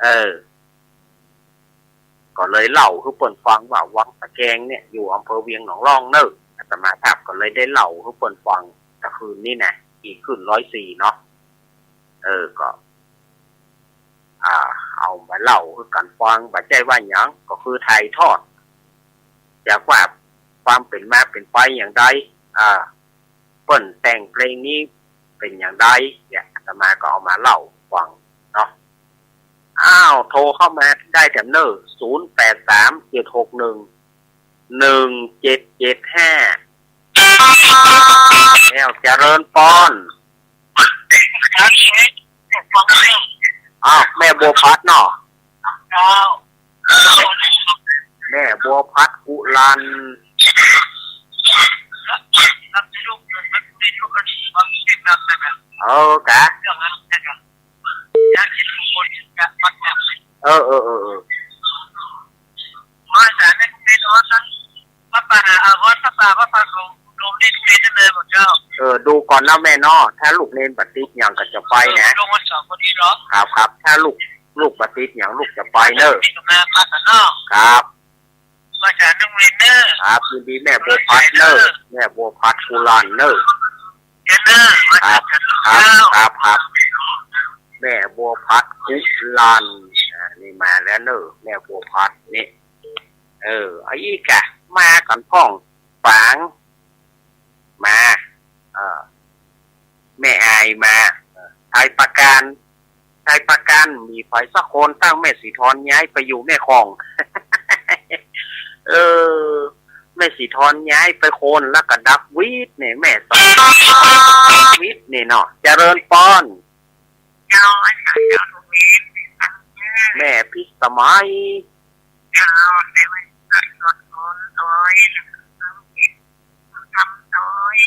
เออ ก็เลยเล่าหื้อเปิ้นฟังว่าวังสะแกงเนี่ยอยู่อำเภอเวียงหนองล่องเน้อ อาตมาภาพก็เลยได้เล่าหื้อเปิ้นฟังแต่คืนนี้นะ อีกคืนร้อยสี่เนาะ เออ ก็ อ่า เอามาเล่าหื้อกั๋นฟัง บ่ใจ้ว่าหยัง ก็คือถ่ายทอด จากว่าความเป๋นมาเป๋นไปอย่างใด อ่า เปิ้นแต่งเพลงนี้เป๋นอย่างใด เนี่ย อาตมาก็เอามาเล่าฟังเนาะ อ้าว โทรเข้ามาได้แถมเน้อ ศูนย์แปดสามเจ็ดหกหนึ่ง หนึ่งเจ็ดเจ็ดห้า แล้วเจริญปอน อ้าว แม่บัวพัดเนาะ เจ้า แม่บัวพัดกุลัน เออ กะ เออ เออ เออ เออ เออ ดูก่อนนะแม่เนาะ ถ้าลูกเณรบ่ติดหยังก็จะไปนะ ครับ ครับ ถ้าลูก ลูกบ่ติดหยัง ลูกจะไปเน้อ ครับ ครับ ยินดีแม่บัวพัดเน้อ แม่บัวพัดกุลันเน้อ ครับ ครับ ครับ ครับ แม่บัวพัดกุลัน อ่า นี่มาแล้วเน้อ แม่บัวพัดนี่ เออ เอาอีกอะ มากั๋นพ่อง ฝาง มา เออ แม่อายมา เออ ไทยประกัน ไทยประกัน มีใผสักคน ตั้งแม่สีทอนย้ายไปอยู่แม่ฮ่อง เออ แม่สีทอนย้ายไปโคน แล้วก็ดับวีดเนี่ย แม่สอน วีดเนี่ยเนาะ เจริญปอน เจ้า เจ้า แม่พิสมัย เจ้า ในวันสวดมนต์โดย ทำโดย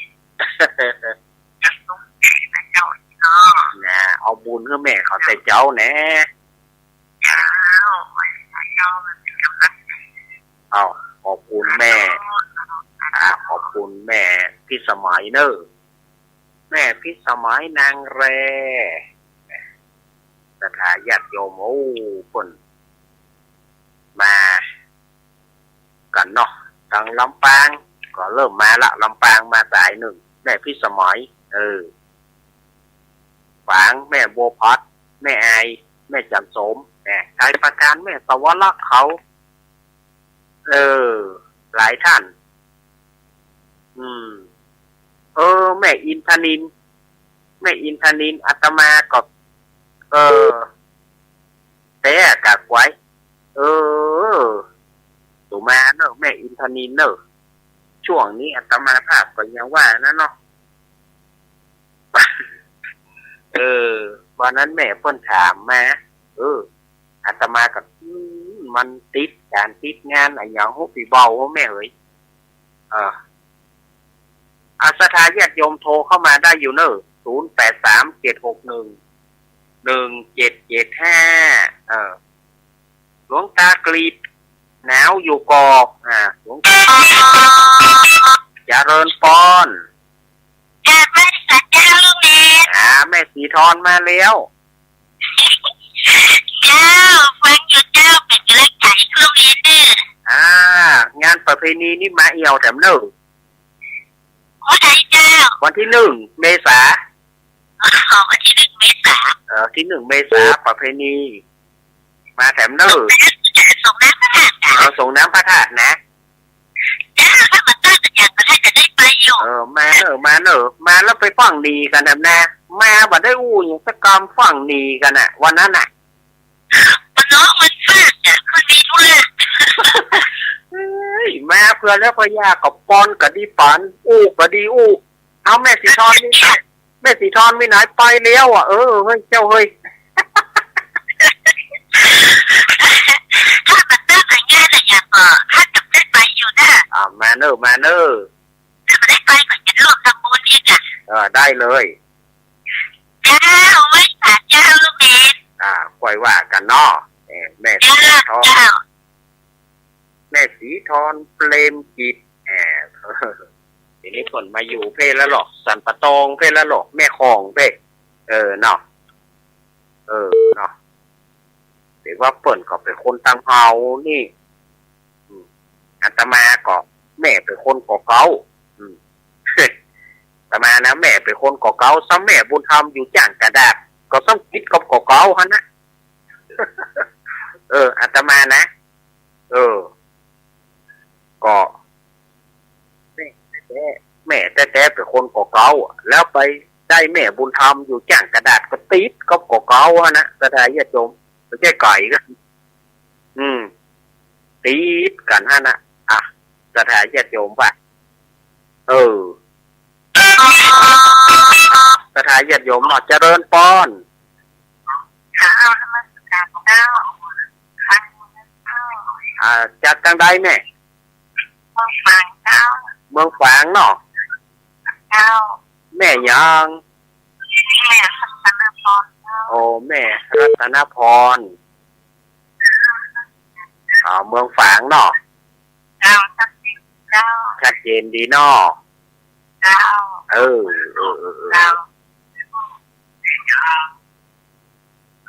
จะสมใจนะเจ้าเนาะ นะ เอาบุญหื้อแม่เขาแต่เจ้าแน่ เจ้า เจ้า มันเป็นกำลังใจ เอา ขอบคุณแม่ อ่า ขอบคุณแม่พิสมัยเน้อ แม่พิสมัยนางแร ศรัทธาญาติโยม โอ้ เปิ้นมา เนาะ ตางลำปางก็เริ่มมาละ ลำปางมาสายนึ่ง แม่พิสมัย เออ ฝาง แม่บัวผัด แม่อาย แม่จันโสม แม่ชัยปราการ แม่สวรรคเขา เออ หลายต้าน อืม เออ แม่อินทนิล แม่อินทนิล อาตมาก็ เออ แต๊กะไกว เออ สุมาเน่อ แม่อินทนิลเน่อ ช่วงนี้อาตมาภาพก็ยังว่านั้นเนาะ เออ วันนั้นแม่เปิ้นถามมา เออ อาตมาก็ อืม มันติดก๋านติดงานอะหยังฮู้ ปี้เบาฮู้แม่เอ๋ย เออ อา ศรัทธาญาติโยมโทรเข้ามาได้อยู่เน่อ ศูนย์แปดสามเจ็ดหกหนึ่งหนึ่งเจ็ดเจ็ดห้า เออ หลวงตากรีดหนาวอยู่ก่อ อ่า หลวงตาเจริญปอน กราบไหว้สาเจ้าลูกเนน อ่า แม่สีทอนมาแล้ว เจ้า ฟังอยู่เจ้า เป๋นก๋ำลังใจ๋ลูกเนนเน่อ อ่า งานประเพณีนี่มาแอ่วแถมเน่อ เมื่อใดเจ้า วันที่หนึ่งเมษา อ๋อ วันที่หนึ่งเมษา เออ ที่หนึ่งเมษา ประเพณี มาแถมเน่อ ส่งน้ำพระธาตุ เออ ส่งน้ำพระธาตุนะ เจ้า ถ้ามันตั้งแต่อย่างก็ถ้าจะได้ไปอยู่ เออ มาเน่อ มาเน่อ มาแล้วไปฟั่งดีกั๋นแถมนะ มาบ่ได้อู้หยังสักกำ ฟั่งดีกั๋นน่ะ วันนั้นน่ะ มันน้องมันฟาดอ่ะ มันมีธุระ เฮ้ย มาเผื่อแล้วเผื่ออยาก ก็ปอนก็ดีปอน อู้ก็ดีอู้ เอาแม่สีทอนนี่ แม่สีทอนมีหนายไปแล้วอ่ะ เออ เฮ้ย เจ้าเฮ้ย ถ้ามันตั้งแต่งานอะอย่างก็ ถ้าจะได้ไปอยู่นะ อ่า มาเน่อ มาเน่อ ถ้ามันได้ไปก็จะร่วมทำบุญอีกอ่ะ เออ ได้เลย เจ้า ไหว้สาเจ้าลูกเนน อ่า ค่อยว่ากั๋นเนาะ เออ แม่สีทอน เจ้า แม่สีทอน เปรมจิต แหม ทีนี้เปิ้นมาอยู่เพ่นแล้วเหรอ สันป่าตองเพ่นแล้วเหรอ แม่ของเพ่น เออ เนาะ เออ เนาะ แต่ว่าเปิ้นก็เป๋นคนตางเฮานี่ อืม อาตมาก็ แม่เป๋นคนก่อเก๊า อืม อาตมานะ แม่เป๋นคนก่อเก๊า ซ้ำแม่บุญธรรมอยู่จ้างกระดาษ ก็ซ้ำติดกับก่อเก๊าหั้นนะ เออ อาตมานะ เออ ก็ แม่แต๊ๆ แม่แต๊ๆ เป๋นคนก่อเก๊า แล้วไปได้แม่บุญธรรมอยู่จ้างกระดาษ ก็ติดกับก่อเก๊าหั้นนะ ศรัทธาญาติโยม บ่ใจ้ไก๋กั๋น อืม ติดกั๋นหั้นนะ อ่ะ ศรัทธาญาติโยมว่า เออ ศรัทธาญาติโยมเนาะ เจริญปอน เจ้า นมัสก๋านเจ้า อ่า จากตางใดแม่ เมืองฝางเจ้า เมืองฝางเนาะ เจ้า แม่หยัง แม่รัตนพรเจ้า โอ้ แม่รัตนพร อ่า เมืองฝางเนาะ เจ้า ชัดเจนเจ้า ชัดเจนดีเนาะ เจ้า เออ เออ เออ เออ เจ้า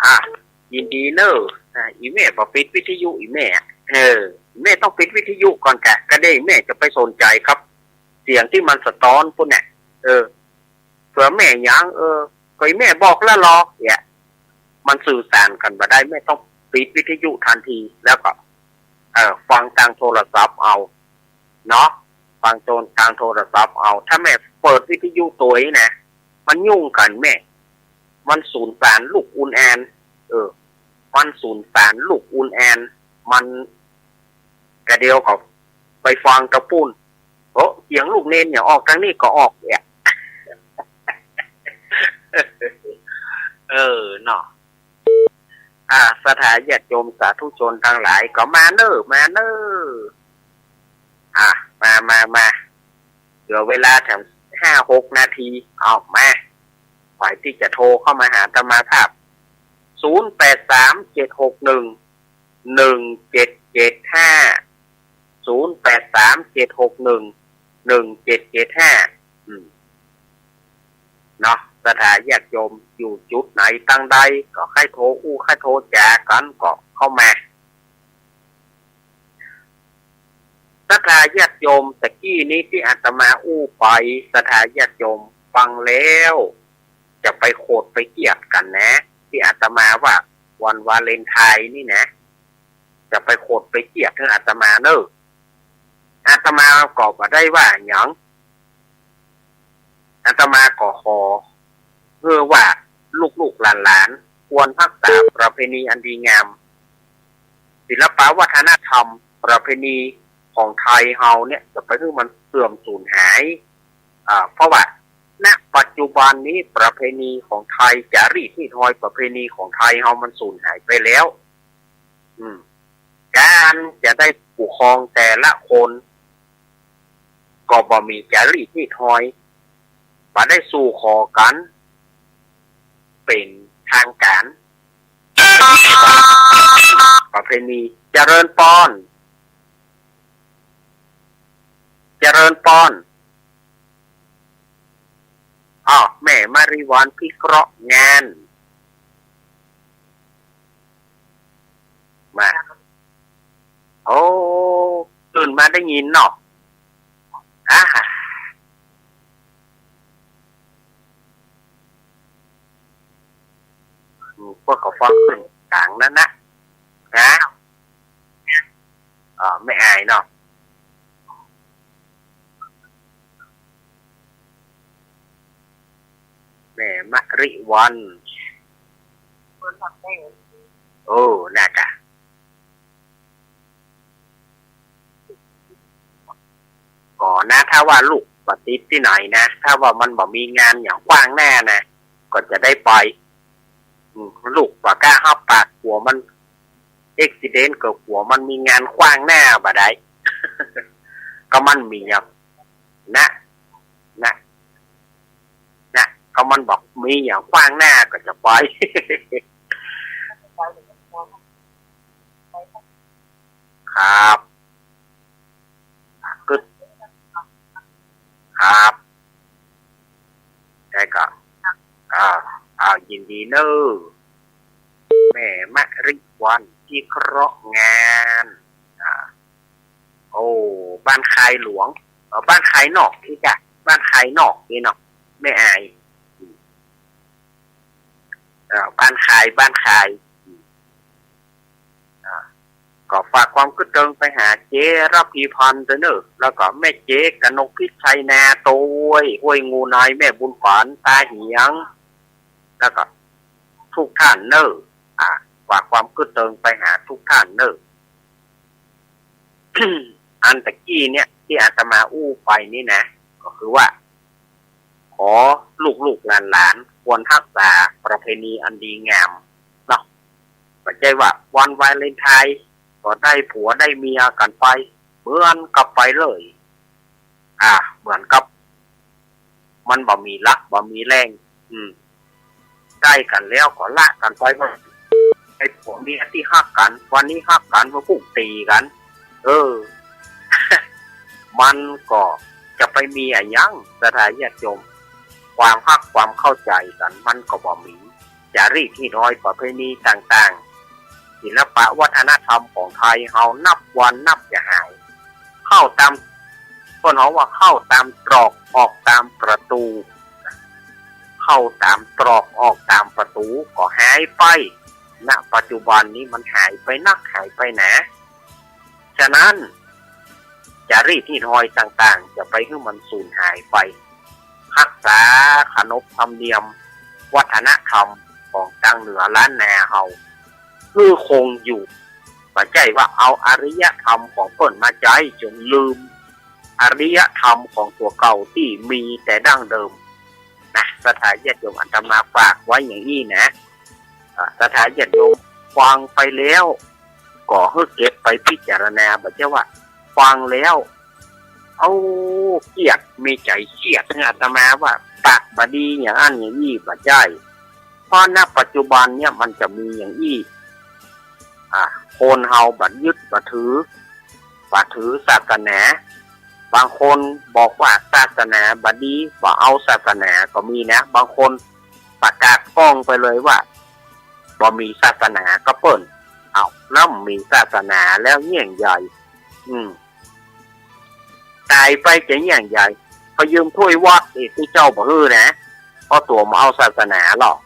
อ่ะ ยินดีเน่อ อ่ะ อี่แม่บ่ปิดวิทยุ อี่แม่ เออ แม่ต้องปิดวิทยุก่อนกะ กะเดี๋ยวอี่แม่จะไปสนใจ๋กับเสียงตี้มันสะต๊อนปู้นเนี่ย เออ เผื่อแม่หยัง เออ ก็อี่แม่บอกแล้วลอ เนี่ย มันสื่อสารกั๋นบ่ได้ แม่ต้องปิดวิทยุทันที แล้วก็ เออ ฟังตางโทรศัพท์เอา เนาะ ฟังตางโทรศัพท์เอา ถ้าแม่เปิดวิทยุตวยนะ มันยุ่งกั๋นแม่ มันสูญสารลูกอุ่นแอน เออ มันสูญสารลูกอุ่นแอน มัน กะเดี๋ยวก็ไปฟังตางปู้น โอ้ เสียงลูกเณรเนี่ยออกตางนี้ก็ออกเนี่ย เออ เนาะ อ่า ศรัทธาญาติโยมสาธุชนตังหลายก็มาเน่อ มาเน่อ อ่ะ มา มา มา เหลือเวลาแถมห้าหกนาที เอามา ใผตี้จะโทรเข้ามาหาอาตมาภาพ ศูนย์แปดสามเจ็ดหกหนึ่งหนึ่งเจ็ดเจ็ดห้า ศูนย์แปดสามเจ็ดหกหนึ่งหนึ่งเจ็ดเจ็ดห้า อืม เนาะ ศรัทธาญาติโยมอยู่จุดไหนตังใด ก็ใค่โทรอู้ใค่โทรจ๋ากั๋นก็เข้ามา ศ รัทธาญาติโยม ตะกี้นี้ตี้อาตมาอู้ไป ศรัทธาญาติโยมฟังแล้ว จะไปโขดไปเคียดกั๋นนะ ตี้อาตมาว่าวันวาเลนไทน์นี่นะ จะไปโขดไปเคียดเถิงอาตมาเน่อ อาตมาก็บ่ได้ว่าหยัง อาตมาก็ขอเพื่อว่าลูกๆหลานๆควรฮักษาประเพณีอันดีงาม ศิลปะวัฒนธรรมประเพณีของไทยเฮาเนี่ย จะไปหื้อมันเสื่อมสูญหาย อ่า เพราะว่า ณ ปัจจุบันนี้ประเพณีของไทย จารีตฮีตฮอยประเพณีของไทยเฮามันสูญหายไปแล้ว อืม ก๋านจะได้ผู้ครองแต่ละคน ก็บ่มีจารีตฮีตฮอย บ่ได้สู่ขอกั๋นเป๋นตางก๋าน ประเพณี เจริญปอน เจริญปอน อ้อ แม่มะริวัลย์พิเคราะห์งาน มา โอ้ ตื่นมาได้ยินเนาะ อ่า อืม พวกเขาฟังขึ้นกลางนั้นนะ นะ อ่า แม่อายเนาะ แม่มะริวัลย์ เออ น่าจะ ก็นะ ถ้าว่าลูกบ่ติดตี้ไหนนะ ถ้าว่ามันบ่มีงานหยังขว้างหน้านะ ก็จะได้ไป อืม ลูกบ่กล้าฮับปาก กั๋วมัน เอ็กซิเดนต์ ก็กั๋วมันมีงานขว้างหน้าบ่ได้ ก็มันมีหยัง นะ นะ นะ ก็มันบอกมีหยังขว้างหน้าก็จะไป ครับ กึ๊ด ครับ ได้ก็ อ่า อ่า ยินดีเน่อ แม่มะริวัลย์พิเคราะห์งาน อ่า โอ้ บ้านคายหลวง เอ่อ บ้านคายนอกนี่จ้ะ บ้านคายนอกนี่เนาะ แม่อาย เอ่อ บ้านคาย บ้านคาย อ่า ก็ฝากความกึ๊ดเติงไปหาเจ๊ระพีพันธ์ด้วยเน่อ แล้วก็แม่เจ๊กนกพิชัยนาโตย ห้วยงูใน แม่บุญขวัญ ตาเหียง แล้วก็ทุกท่านเน่อ อ่า ฝากความกึ๊ดเติงไปหาทุกท่านเน่อ อันตะกี้เนี่ยตี้อาตมาอู้ไปนี่นะ ก็คือว่า ขอลูกๆหลานๆควรฮักษาประเพณีอันดีงามเนาะ บ่ใจ้ว่าวันวาเลนไทน์ก็ได้ผัวได้เมียกั๋นไป เหมือนกับไปเลย อ่า เหมือนกับ มันบ่มีหลักบ่มีแหล่ง อืม ได้กั๋นแล้วก็ละกั๋นไปว่า ไอ้ผัวเมียตี้ฮักกั๋น วันนี้ฮักกั๋น วันพรุ่งตี๋กั๋น เออ มันก็จะไปมีอะหยัง ศรัทธาญาติโยม ความฮักความเข้าใจ๋กั๋นมันก็บ่มี จารีตฮีตฮอยประเพณีต่างๆ ศิลปะวัฒนธรรมของไทยเฮานับวันนับจะหาย เข้าต๋าม เปิ้นฮ้องว่าเข้าต๋ามตรอกออกต๋ามประตู๋ เข้าต๋ามตรอกออกต๋ามประตู๋ก็หายไป ณ ปัจจุบันนี้มันหายไปนักหายไปหนา ฉะนั้น จารีตฮีตฮอยต่างๆ จะไปหื้อมันสูญหายไป ฮักษาขนบธรรมเนียมวัฒนธรรมของตางเหนือล้านนาเฮา หื้อคงอยู่ บ่ใจ้ว่าเอาอารยธรรมของเปิ้นมาใจ๊จ๋นลืมอารยธรรมของตั๋วเก่าตี้มีแต่ดั้งเดิมนะ ศรัทธาญาติโยม อาตมาฝากไว้อย่างอี้นะ อ่า ศรัทธาญาติโยมฟังไปแล้ว ก็หื้อเก็บไปพิจารณา บ่ใจ้ว่าฟังแล้ว เอ้า เคียด มีใจ๋เคียด อาตมาว่าปากบ่ดีอย่างอั้นอย่างอี้ บ่ใจ้ เพราะ ณ ปัจจุบันเนี่ยมันจะมีอย่างอี้ อ่า คนเฮาบ่ยึดบ่ถือ บ่ถือศาสนา บางคนบอกว่าศาสนาบ่ดี บ่เอาศาสนาก็มีนะ บางคนประกาศฟ้องไปเลยว่า บ่มีศาสนากับเปิ้น เอ้า แล้วมีศาสนาแล้วเยียะใหญ่ อืม ไปจะเยียะใหญ่ ไปยืมถ้วยวัดอีก ตี้เจ้าบ่หื้อนะ เพราะตั๋วบ่เอาศาสนาหรอก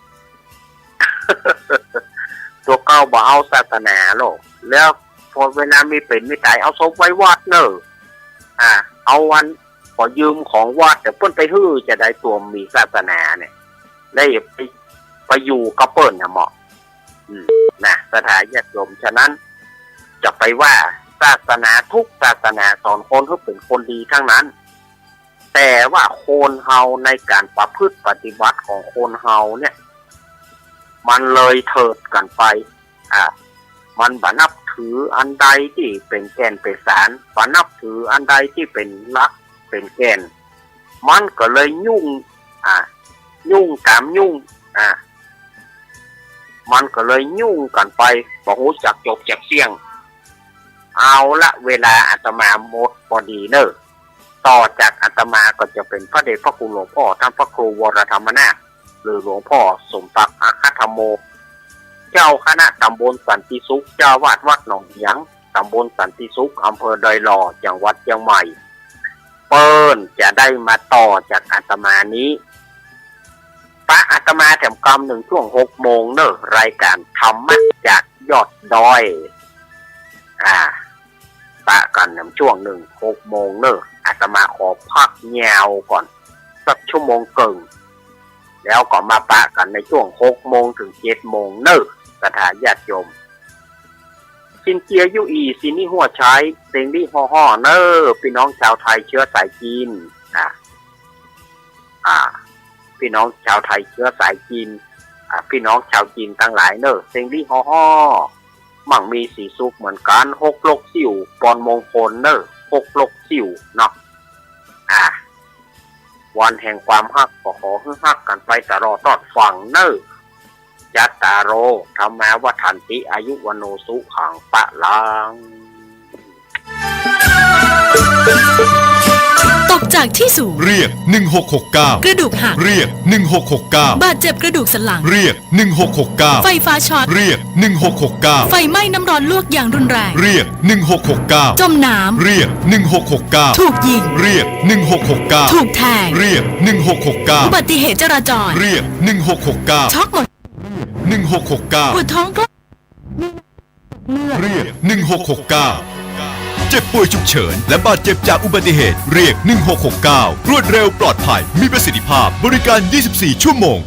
ตั๋วเก่าบ่เอาศาสนาหรอก แล้วพอเวลามีเป๋นมีต๋าย เอาศพไว้วัดเน่อ อ่า เอาอัน ขอยืมของวัด แต่เปิ้นไปหื้อจะใด ตั๋วบ่มีศาสนาเนี่ย แล้วอย่าไป ไปอยู่กับเปิ้นนะเหมาะ อืม นะ ศรัทธาญาติโยม ฉะนั้น จะไปว่าศาสนาทุกศาสนาสอนคนหื้อเป๋นคนดีทั้งนั้น แต่ว่าคนเฮาในก๋านประพฤติปฏิบัติของคนเฮาเนี่ย มันเลยเถิดกั๋นไป อ่า มันบ่นับถืออันใดตี้เป๋นแก่นเป๋นสาร บ่นับถืออันใดตี้เป๋นหลักเป๋นแก่น มันก็เลยยุ่ง อ่า ยุ่งต๋ามยุ่ง อ่า มันก็เลยยุ่งกั๋นไป บ่ฮู้จักจบจักเสี้ยง เอาละ เวลาอาตมาหมดพอดีเน่อ ต่อจากอาตมาก็จะเป๋นพระเดชพระคุณหลวงพ่อท่านพระครูวรธรรมนาถ หรือหลวงพ่อสมศักดิ์ อาคัตถโม เจ้าคณะตำบลสันติสุข เจ้าอาวาสวัดหนองเหยียง ตำบลสันติสุข อำเภอดอยหล่อ จังหวัดเชียงใหม่ เปิ้นจะได้มาต่อจากอาตมานี้ ปะอาตมาแถมกำนึ่งช่วงหกโมงเน่อ รายการธรรมะจากยอดดอย อ่า ปะกั๋นแถมช่วงนึ่งหกโมงเน่อ อาตมาขอพักยาวก่อน สักชั่วโมงเกิ่ง แล้วก็มาปะกั๋นในช่วงหกโมงเถิงเจ็ดโมงเน่อ ศรัทธาญาติโยม ซินเจียอยู่อี้ ซินอี้หัวใช้ เซ็งอี้ฮ่อฮ่อเน่อ ปี้น้องชาวไทยเชื้อสายจีน อ่า อ่า ปี้น้องชาวไทยเชื้อสายจีน อ่า ปี้น้องชาวจีนตังหลายเน่อ เซ็งอี้ฮ่อฮ่อ มั่งมีสีสุขเหมือนกั๋น ฮกลกซิ่ว ปอนมงคลเน่อ ฮกลกซิ่วเนาะ อ่า วันแห่งความฮัก ก็ขอหื้อฮักกั๋นไปตลอดตอดฝั่งเน่อ จัตตาโร ธัมมา วัฑฒันติ อายุ วัณโณ สุขัง พลัง ตกจากที่สูง เรียก หนึ่งหกหกเก้า กระดูกหัก เรียก หนึ่งหกหกเก้า บาดเจ็บกระดูกสันหลัง เรียก หนึ่งหกหกเก้า ไฟฟ้าช็อต เรียก หนึ่งหกหกเก้า ไฟไหม้น้ำร้อนลวกอย่างรุนแรง เรียก หนึ่งหกหกเก้า จมน้ำ เรียก หนึ่งหกหกเก้า ถูกยิง เรียก หนึ่งหกหกเก้า ถูกแทง เรียก หนึ่งหกหกเก้า อุบัติเหตุจราจร เรียก หนึ่งหกหกเก้า ช็อกหมด หนึ่งหกหกเก้า ปวดท้องกล้าม เรียก หนึ่งหกหกเก้า เจ็บป่วยฉุกเฉิน และบาดเจ็บจากอุบัติเหตุ เรียก หนึ่งหกหกเก้า รวดเร็ว ปลอดภัย มีประสิทธิภาพ บริการ ยี่สิบสี่ ชั่วโมง